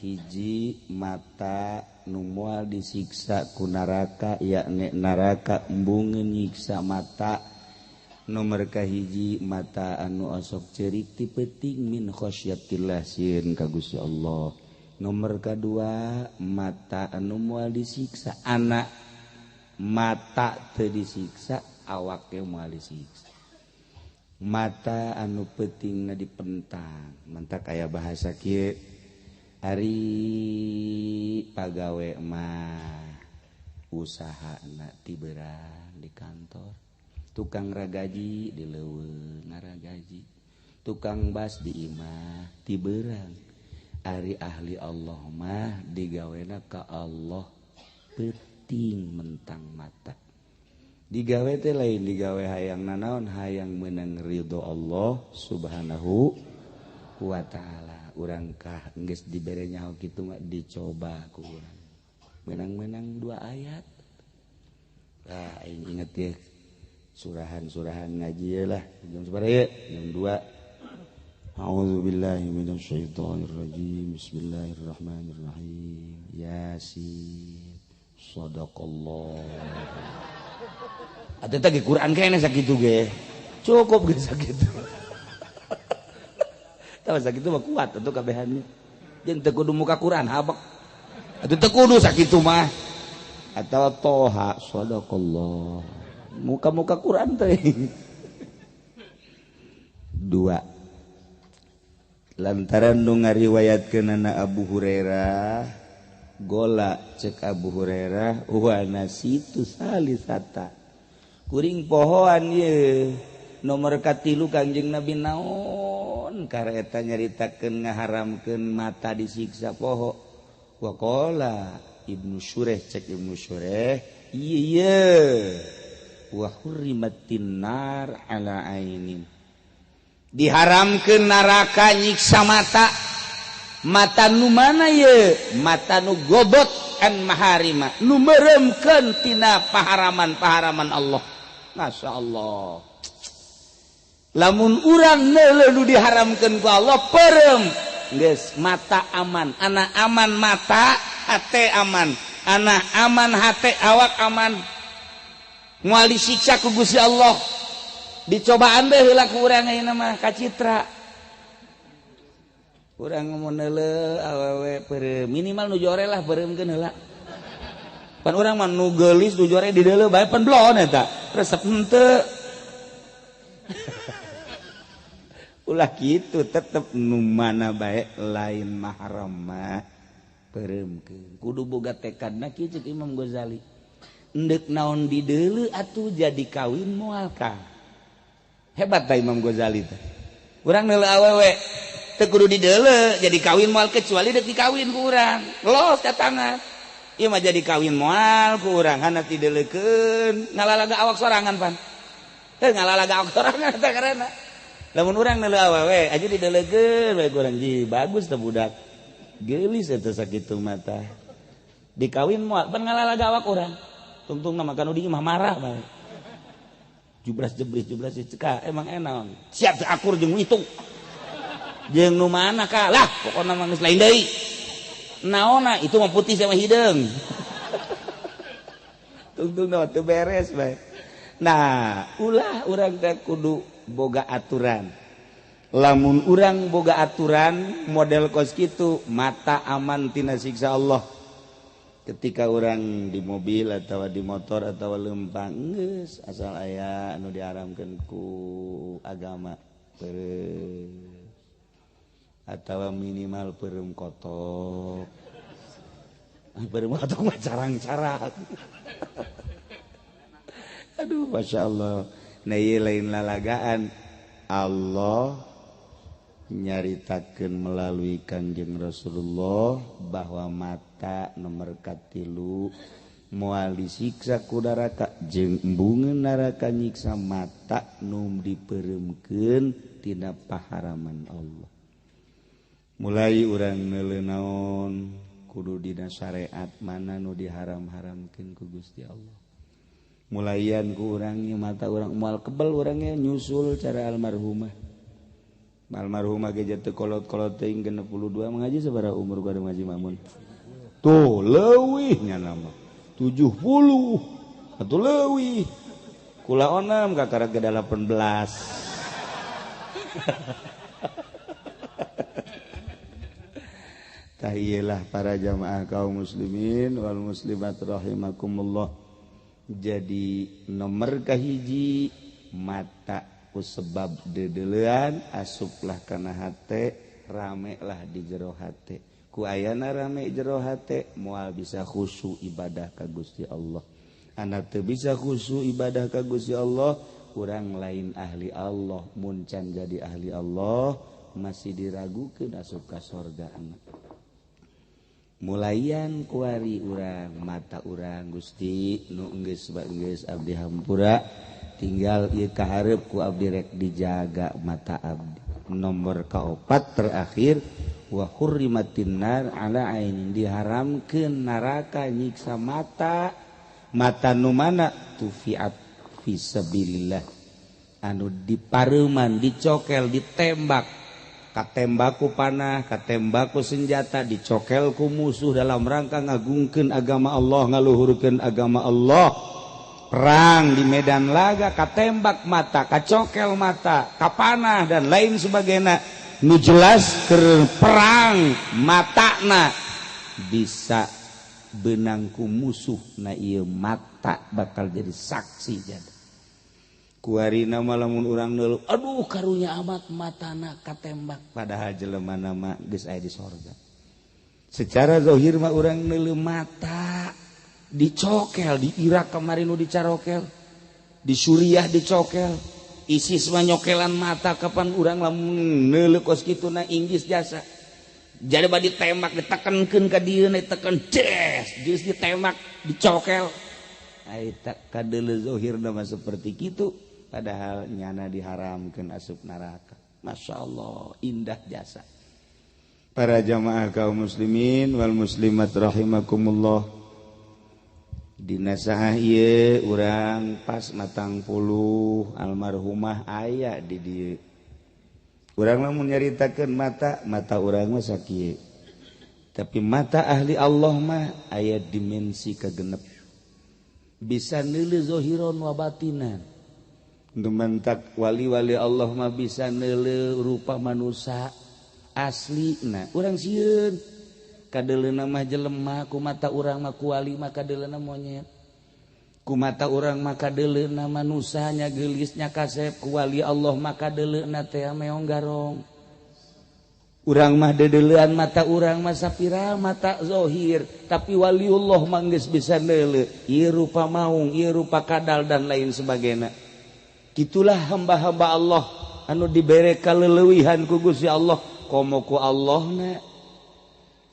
hiji mata nu moal disiksa ku neraka yakni neraka embungeun nyiksa mata. Nomor kahiji mata anu osok ceurik ti peuting min khasyatillah sieun ka Gusti Allah. Nomor kadua mata anu moal disiksa anak mata teu disiksa awak ge moal disiksa. Mata anu peutingna dipentang, mantak aya bahasa kieu ari pagawe mah usahana ti beurang di kantor, tukang ragaji di leuweung ngaragaji, tukang bas di imah ti beurang. Ari ahli Allah mah digawena ka Allah peuting mentang mata. Digawe teh lain digawe hayang nanaon, hayang meunang ridho Allah Subhanahu wa taala. Urang kah geus dibere nyaho kitu mah dicoba ku urang. Menang-menang 2 ayat. Lah aing inget ye surahan-surahan ngaji lah jam sabaraha ye? Jam 2. A'udzubillahi minasyaitonir rajim. Bismillahirrahmanirrahim. Yasin. Sadaqallah. Atuh teh Quran kene sakitu ge. Cukup ge sakitu. Tahu sakitu mah kuat atuh kabehannya. Jeung teu kudu muka Quran habek. Atuh teu kudu sakitu mah. Atawa Toha sadaqallah. Muka-muka Quran teh. 2. Lantaran nu ngariwayatkeunana Abu Hurairah gola cek Abu Hurairah wa nasitu salisata. Kuring pohoan ye nomor katilu Kangjeng Nabi naon kareta nyaritakeun ngaharamkeun mata disiksa poho. Wa qala Ibnu Syureh cek Ibnu Syureh ieu wa hurrimatin nar ala ainin. Diharamkeun neraka nyiksa mata. Mata nu mana ye? Mata nu gobot an maharima, nu meremkeun tina paharaman-paharaman Allah. Masya Allah. Lamun urang neuleuh nu diharamkeun ku Allah perem geus mata aman, anak aman mata, hate aman, anak aman hate, awak aman. Moal disiksa ku Gusti Allah. Dicobaan bae heula ku urang ayeuna mah kacitra. Urang mun neuleuh awewe peureum, minimal nu jore lah peureumkeun heula. Pan urang mah nu geulis nu jore di deuleuh bae pan blon eta. Resep henteu. Ulah kitu tetep nu mana bae lain mahram mah peureumkeun. Kudu boga tekadna kieu ceuk Imam Ghazali. Endek naon di deuleuh atuh jadi kawin moal ka. Hebat ta Imam Ghazali teh. Urang neuleuh awewe teu kudu di deuleuh jadi kawin moal kecuali deuk dikawin ku urang. Los datangan. Ieu mah jadi kawin moal ku urang hana ti deuleukeun ngalalaga awak sorangan pan. Heuh ngalalaga awak sorangan teh karena. Lamun urang neuleuh awewe aja di deuleukeun bae ku urang ji bagus teh budak. Geulis eta sakitu mata. Dikawin moal pan ngalalaga awak urang. Tungtungna mah kanu di imah marah bae. Jublas jeblis jublas ceka emang enak. Siap teu akur jeung itu. Jeung nu mana ka lah pokona mah geus lain deui. Naonna itu mah putih sama hideung. Tungtungna teu beres bae. Nah, ulah urang teh kudu boga aturan. Lamun urang boga aturan model kos kitu mata aman tina siksa Allah. Ketika orang di mobil atau di motor atau lempang geus asal aya anu diharamkeun ku agama peureum atau minimal peureum kotok. Peureum kotok mah carang-carang. Aduh Masya Allah. Nah ieu lain lalagaan Allah nyaritakeun melalui Kangjeng Rasulullah bahwa mata nomor katilu moal disiksa ku neraka jeung embungeun neraka nyiksa mata nu dipeuremkeun tina paharaman Allah. Mulai urang neuleuh naon kudu dina syariat mana nu diharam-haramkeun ku Gusti Allah. Mulayan ku urangnya mata urang moal kebel urangnya nyusul cara almarhumah. Almarhumah ge jatuh kolot-kolot teuing 62 mengaji sabaraha umur gua ngaji Mamun. Tuh leuwih nya nama 70 atuh leuwih. Kula onam kakara ge 18. Tah ieulah para jamaah kaum muslimin wal muslimat rahimakumullah. Jadi nomor kahiji mata ku sebab dedelean asuplah kana hate, rame lah di jero hate. Ku ayana rame jero hate moal bisa khusyuk ibadah ka Gusti Allah. Anak teu bisa khusyuk ibadah ka Gusti Allah, urang lain ahli Allah. Mun can jadi ahli Allah masih diragukeun asup ka sorga anak. Mulayan kuari urang mata urang Gusti nu geus geus abdi hampura tinggal ieu kahareup ku abdi rek dijaga mata abdi. Nomor kaopat terakhir wa hurrimatin nar ala ainin, diharamkeun neraka nyiksa mata. Mata nu mana? Tufiat fisabilillah, anu dipareuman, dicokel, ditembak, katembaku panah, katembaku senjata, dicokel ku musuh dalam rangka ngagungkeun agama Allah, ngaluhurkeun agama Allah. Perang di medan laga, katembak mata, kacokel mata, kapanah dan lain sebagainya. Nu jelas keur perang matana bisa benangku musuh, na ieu mata bakal jadi saksi. Jadi kuarina lamun urang neuleuh, aduh karunya amat matana katembak, padahal jelema nama geus aya di sorga. Secara zahir mah urang neuleuh mata dicokel di Irak kemarin nu dicarokel, di Suriah dicokel, ISIS mah nyokelan mata. Kapan urang lamun neuleuh kos kitu na inggis jasa. Jadi badi ditembak, ditekankeun ka dieu, ditekan ces, geus ditembak, dicokel. Ai tak kadeuleu zahirna mah seperti kitu, padahal nyana diharamkeun asup neraka. Masya Allah, indah jasa. Para jamaah kaum muslimin wal muslimat rahimakumullah. Dina saha ieu urang pas matang puluh almarhumah aya di dieu. Urang lamun nyaritakeun mata, mata urang mah sakieu. Tapi mata ahli Allah mah aya dimensi kagenep. Bisa neuleuh zahiron wa batinan. Dumantak wali-wali Allah mah bisa neuleuh rupa manusia aslina. Urang sieun kadeleuna mah jelema, ku mata urang mah ku wali mah kadeleuna monyet. Ku mata urang mah kadeleuna manusanya geulisnya kasep, ku wali Allah mah kadeleuna teh meong garong. Urang mah dedeleuan mata urang mah sapira mata zahir, tapi waliullah mah geus bisa neuleuh ieu rupa maung, ieu rupa kadal dan lain sebagainya. Itulah hamba-hamba Allah anu dibere kaleuwihan ku Gusti Allah, komo ku Allahna.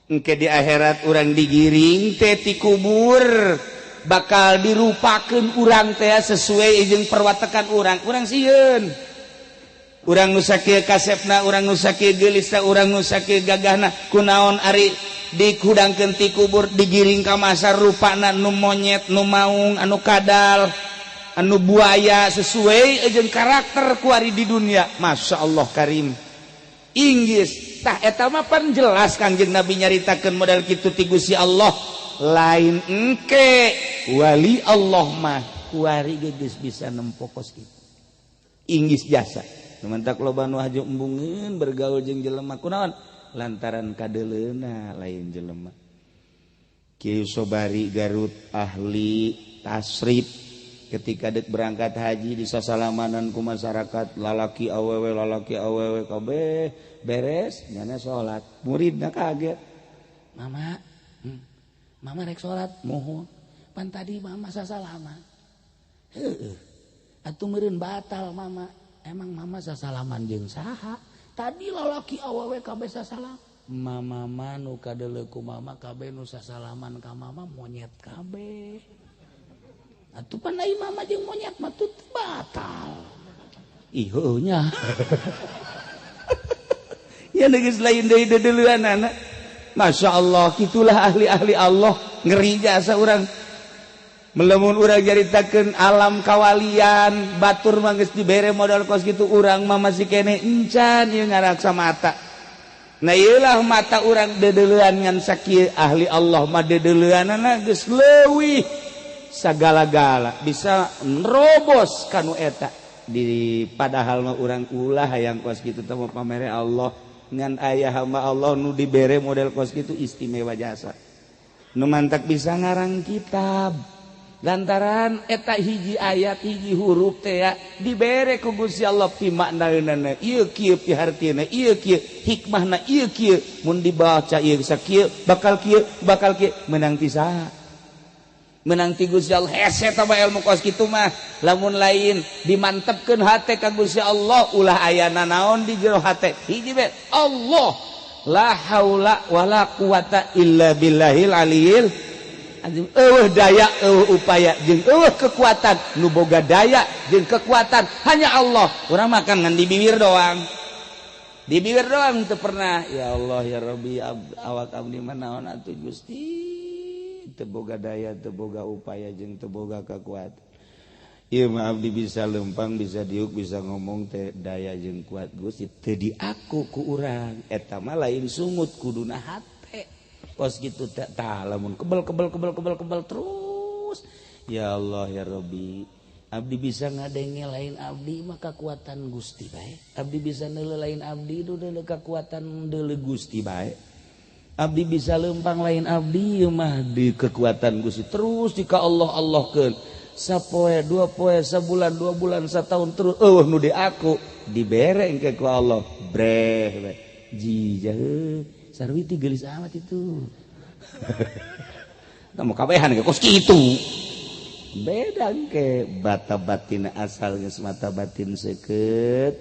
Engke di akhirat urang digiring teh ti kubur, bakal dirupakeun urang teh sesuai jeung perwatekan urang. Urang sieun. Urang nu sakieu kasepna, urang nu sakieu geulisna, urang nu sakieu gagahna, kunaon ari dihudangkeun ti kubur digiring ka masar rupana nu monyet, nu maung, anu kadal, anu buaya sesuai jeung karakter kuari di dunia. Masya Allah karim. Inggis tah eta mah pan jelas Kangjeng Nabi nyaritakeun model kitu ti Gusti Allah. Lain engke wali Allah mah kuari geus bisa nempo kos kitu. Inggis jasa. Lumantak loba nu haju embungeun bergaul jeung jelema kunaon lantaran kadeleuna lain jelema. Kiai Sobari Garut ahli tasrif ketika dek berangkat haji di sasalamanan ku masyarakat lalaki awewe kabeh beres nyana salat, muridna kaget. Mama, mama rek salat mohon pan tadi mama sasalaman. Heueuh. Atuh meureun batal mama. Emang mama sasalaman jeung saha? Tadi lalaki awewe kabeh sasalam. Mama mah nu kadeuleu ku mama kabeh nu sasalaman ka mama monyet kabeh. Atuh pan ai mama jeung monyet mah teu batal. Ih heueuh nya. Ya geus lain deui deudeuleunana. Masya Allah, itulah ahli-ahli Allah. Ngeri jasa urang. Melemun urang nyaritakeun alam kawalian, batur mah geus dibere modal kos kitu, urang mah masih kene encan ieu ngaraksa mata. Nah ieulah mata urang deudeuleun ngan sakieu, ahli Allah mah deudeuleunana geus leuwih sagala-gala bisa nerobos kanu eta. Di padahal mah urang ulah hayang kos kitu teh mah pamere Allah, ngan aya hamba Allah nu dibere model kos kitu istimewa jasa. Nu mantak bisa ngarang kitab. Lantaran eta hiji ayat hiji huruf teh ya dibere ku Gusti Allah pimaknaeunana ieu kieu pihartina ieu kieu hikmahna ieu kieu mun dibaca ieu sakieu bakal kieu menang ti saha menang ti Gusti Allah hese tah ilmu kos kitu mah lamun lain dimantepkeun hate ka Gusti Allah ulah aya nanaon di jero hate hiji be Allah la haula wala quwata illa billahil aliyil eueuh daya eueuh upaya jeung eueuh kekuatan nu boga daya jeung kekuatan hanya Allah. Urang makan ngan di bibir doang, di bibir doang teu pernah ya Allah ya Rabbi awak abdi mah naon atuh Gusti teu boga daya teu boga upaya jeung teu boga kekuatan. Ieu mah abdi bisa lempang bisa diuk bisa ngomong teh daya jeung kuat Gusti teu diaku ku urang eta mah lain sungut kuduna hate. Kos gitu tah lamun kebel kebel kebel kebel kebel terus ya Allah ya Rabbi abdi bisa ngadenge lain abdi mah kekuatan Gusti bae, abdi bisa neuleuh lain abdi deuleuh kekuatan deuleuh Gusti bae, abdi bisa lempang lain abdi mah di kekuatan Gusti terus di ka Allah Allahkeun sapoe dua poe sabulan dua bulan satahun terus eueuh nu di aku dibere engke ku Allah breh we jijah Sarwiti gelis amat itu. Tah mau kabehan ge kos kitu. Beda ke bata batin asal geus mata batin seukeut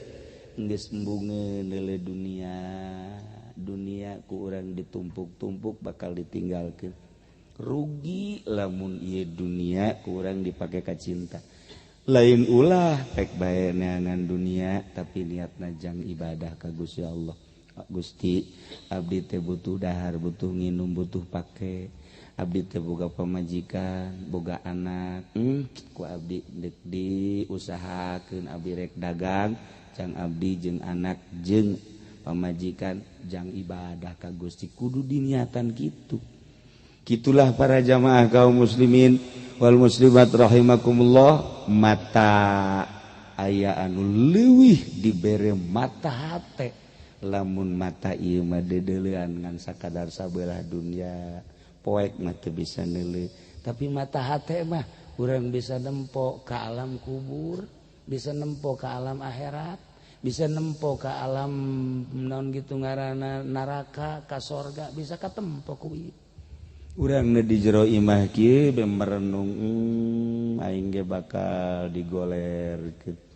geus embungeun deuleu dunia. Dunia ku urang ditumpuk-tumpuk bakal ditinggalkeun. Rugi lamun ieu dunia ku urang dipake ka cinta. Lain ulah pek bae neangan dunia tapi niatna jang ibadah ka Gusti Allah. Gusti abdi teh butuh dahar butuh nginum butuh pake abdi teh boga pamajikan boga anak ku abdi deuk diusahakeun abdi rek dagang jang abdi jeung anak jeung pamajikan jang ibadah ka Gusti kudu diniatan kitu. Kitulah para jamaah kaum muslimin wal muslimat rahimakumullah mata aya anu leuwih dibere mata hate lamun mata ieu mah deudeulean ngan sakadar sabelah dunia poek mah teu bisa neuleuh tapi mata hate mah urang bisa nempo ka alam kubur bisa nempo ka alam akhirat bisa nempo ka alam naon gitu ngaranna neraka ka sorga bisa katempo ku ieu urang di jero imah kieu be merenung aing ge bakal digolerkeun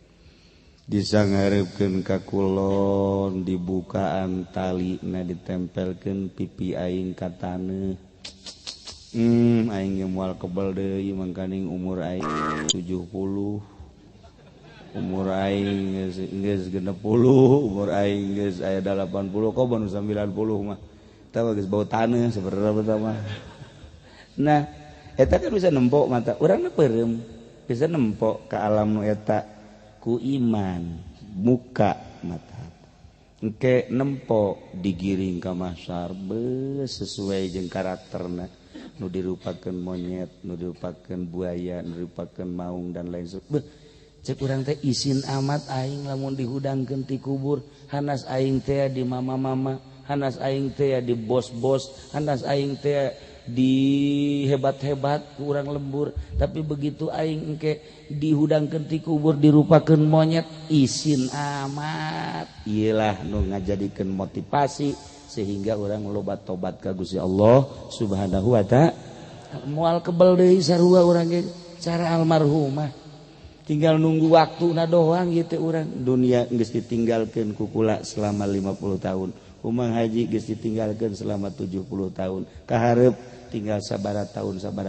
disangarepkeun ka kulon dibukaan talina ditempelkeun pipi aing ka taneuh aing ge moal kebel deui mangkaning umur aing 70 umur aing geus 60 umur aing geus aya 80 kok baru 90 mah tah geus bau taneuh saberapa mah. Nah eta kan bisa nempok mata urang peureum bisa nempok ka alam nu eta ku iman muka mata engke nempo digiring ka mahsyar sesuai jeung karakterna nu dirupakeun monyet nu dirupakeun buaya nu dirupakeun maung dan lain sebagainya. Cek urang teh isin amat aing lamun dihudangkeun ti kubur hanas aing teh di mama-mama hanas aing teh di bos-bos hanas aing teh di hebat-hebat kurang lembur tapi begitu aing engke dihudangkeun ti kubur dirupakeun monyet isin amat. Iyalah nu ngajadikeun motivasi sehingga urang loba tobat ka Gusti Allah Subhanahu wa ta'ala moal kebel deui sarua urang ge cara almarhumah tinggal nunggu waktuna doang ieu teh urang dunia geus ditinggalkeun ku kula selama 50 tahun Umang haji geus ditinggalkeun selama 70 tahun kaharep tinggal sabaraha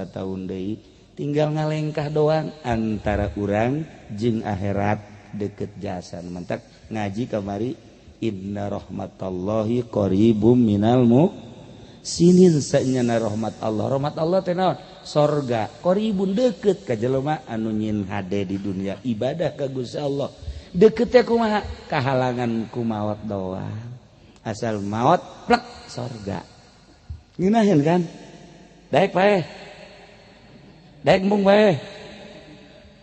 tahun deui tinggal ngalengkah doang antara urang jeung akhirat deket jasa mantak ngaji kamari inna rahmatallahi qaribum minal muhsinin sanyana rahmat Allah rahmat Allah teh naon sorga qaribun deket ka jelema anu nyin hade di dunia ibadah ka Gusti Allah deket teh kumaha kahalangan ku maot doang asal maot plek sorga ngeunaheun kan daek pae daek embung pae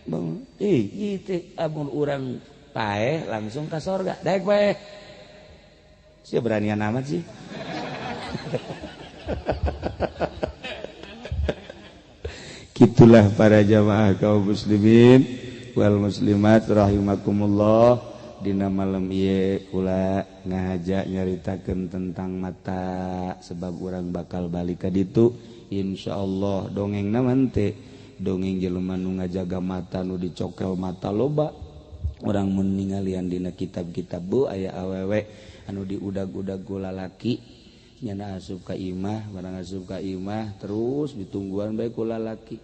bang ih teh amun urang pae langsung ka sorga daek pae sia beranian amat sih. Gitulah para jamaah kaum muslimin wal muslimat rahimakumullah. Dina malam ieu kula ngahaja nyaritakeun tentang mata sebab urang bakal balik ka ditu insyaallah. Dongengna mah teh dongeng jelema nu ngajaga mata nu dicokel mata loba. Urang mun ningalian dina kitab-kitab bu aya awewe anu diudag-udag ku lalaki nyana asup ka imah, barang asup ka imah terus ditungguan bae ku lalaki.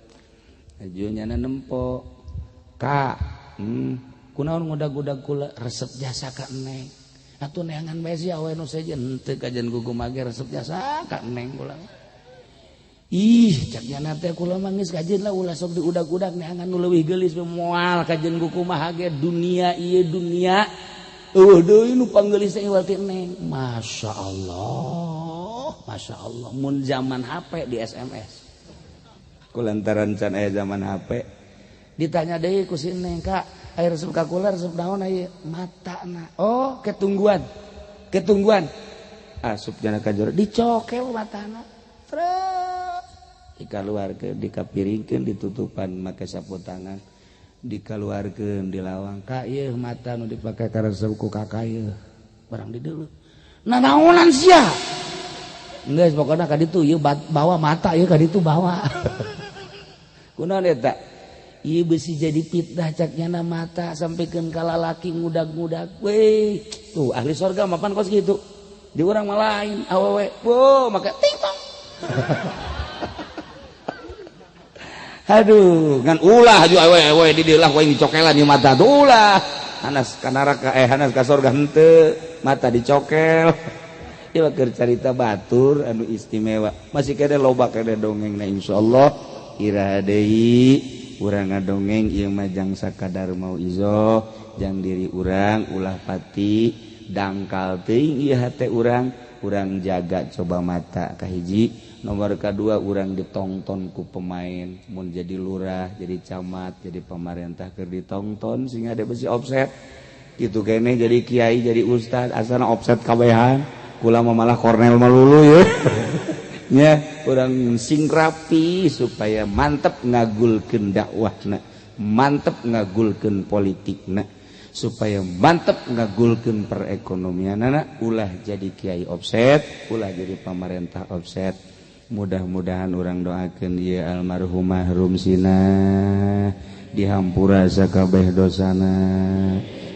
Aju nyana nempo ka kunaon ngudag-udag kula resep jasa ka neng atuh neangan bae sia awe nu sejen henteu kajian kumaha ge resep jasa ka neng kula. Ih cak nyana teh kula mah geus kajian lah ulah sok diudag-udag neangan nu leuwih geulis moal kajian kumaha ge dunia ieu dunia eueuh deui nu panggeulis teh iwal ti neng. Masya Allah, Masya Allah mun zaman HP di SMS kulantaran can aya zaman HP ditanya deui ku si neng kak air resep ka kula resep naon ieu matana. Oh ketungguan ketungguan asup jana ka jero dicokel matana trek dikaluarkeun dikapiringkeun ditutupan make sapu tangan dikaluarkeun di lawang ka ieu mata nu dipake ka resep ku kakak ieu barang di deuleu nanaonan sia geus pokona ka ditu ieu bawa mata ieu ka ditu bawa kunaon eta ieu besi jadi fitnah cak nyana mata sampikeun ka lalaki ngudag-ngudag weh tuh ahli sorga mapan kos kitu di urang mah lain awewe wo make ting tong. Aduh ngan ulah ju awewe di dieu lah ku aing dicokelan ieu mata tuh ulah hanas ka neraka hanas ka sorga henteu mata dicokel. Ieu keur carita batur anu istimewa masih kene loba kene dongengna insyaallah iraha deui urang ngadongeng ieu mah jang sakadar mau izo jang diri urang ulah pati dangkal teuing ieu hate urang. Urang jaga coba mata kahiji nomor kadua urang ditongton ku pemain mun jadi lurah jadi camat jadi pamarentah keur ditongton sing ada besi offset kitu keneh jadi kiai jadi ustad asana offset kabehan kula mah malah kornel malulu ye. Nya urang sing rapi supaya mantep ngagulkeun dakwahna mantep ngagulkeun politikna supaya mantep ngagulkeun perekonomianana ulah jadi kiai offset ulah jadi pamarentah offset. Mudah-mudahan urang doakeun ieu almarhumah Rumsina dihampura sakabeh dosana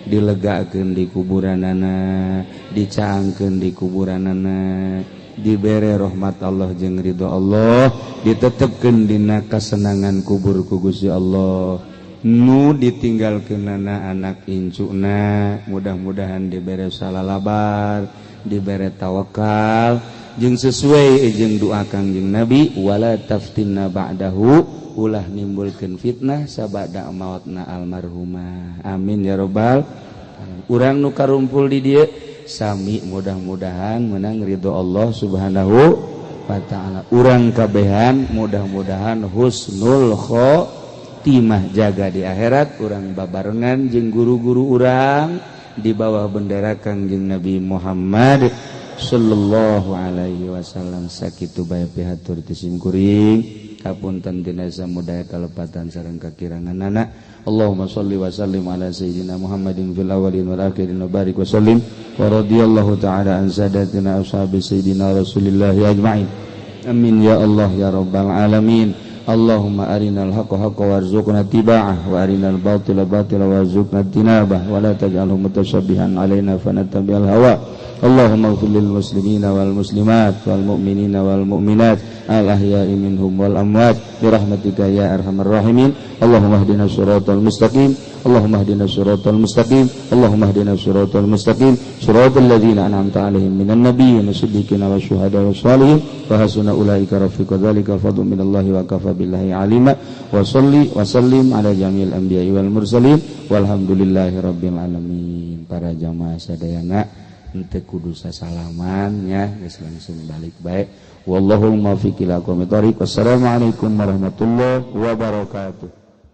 dilegakeun di kuburanana dicaangkeun di kuburanana dibere rahmat Allah jeung ridho Allah ditetepkeun dina kasenangan kubur ku Gusti Allah nu ditinggalkeunana anak incuna mudah-mudahan dibere salalabar dibere tawakal jeung sesuai jeung doa Kangjeng Nabi wala taftinna ba'dahu ulah nimbulkeun fitnah sabada mautna almarhumah. Amin ya robbal. Urang nu karumpul di dieu sami mudah-mudahan menang ridho Allah Subhanahu wa ta'ala. Urang kabehan mudah-mudahan husnul khotimah jaga di akhirat. Urang babarengan jeung guru-guru urang di bawah bendera Kangjeng Nabi Muhammad sallallahu alaihi wasallam. Sakitu bae pihatur ti simkuring kapunten dina samudaya kalepatan sareng kakiranganana. Allahumma shalli wa sallim ala sayyidina Muhammadin fil awwalin wal akhirin wa barik wa sallim wa radhiyallahu ta'ala an sadatina ashabi sayyidina Rasulillah ajma'in. Amin ya Allah ya rabbal alamin. Allahumma arinal haqqa haqqa warzuqna tiba'ah wa arinal batila batila warzuqna tinabah wa la taj'alhu mutashabbihan alaina fanattabi'al hawa. Allahumma ighfir lil muslimina wal muslimat wal mu'minina wal mu'minat al ahya'i minhum wal amwat bi rahmatika ya arhamar rahimin. Allahumma ihdina siratal mustaqim. Allahumma ihdina siratal mustaqim. Allahumma ihdina siratal mustaqim siratal ladzina an'amta 'alaihim minan nabiyyin wasiddiqina wasyuhada'i wassalihin wa hasuna ulaika rafiqa. Dzalika fadlun minallahi wa kafa billahi alima. Wa shalli wa sallim ala jami'il anbiya'i wal mursalin walhamdulillahi rabbil alamin. Para jamaah sadayana henteu kudu sasalaman nya, geus langsung balik bae. Wallahul muwaffiq ila aqwamit thoriq. Wassalamualaikum warahmatullahi wabarakatuh.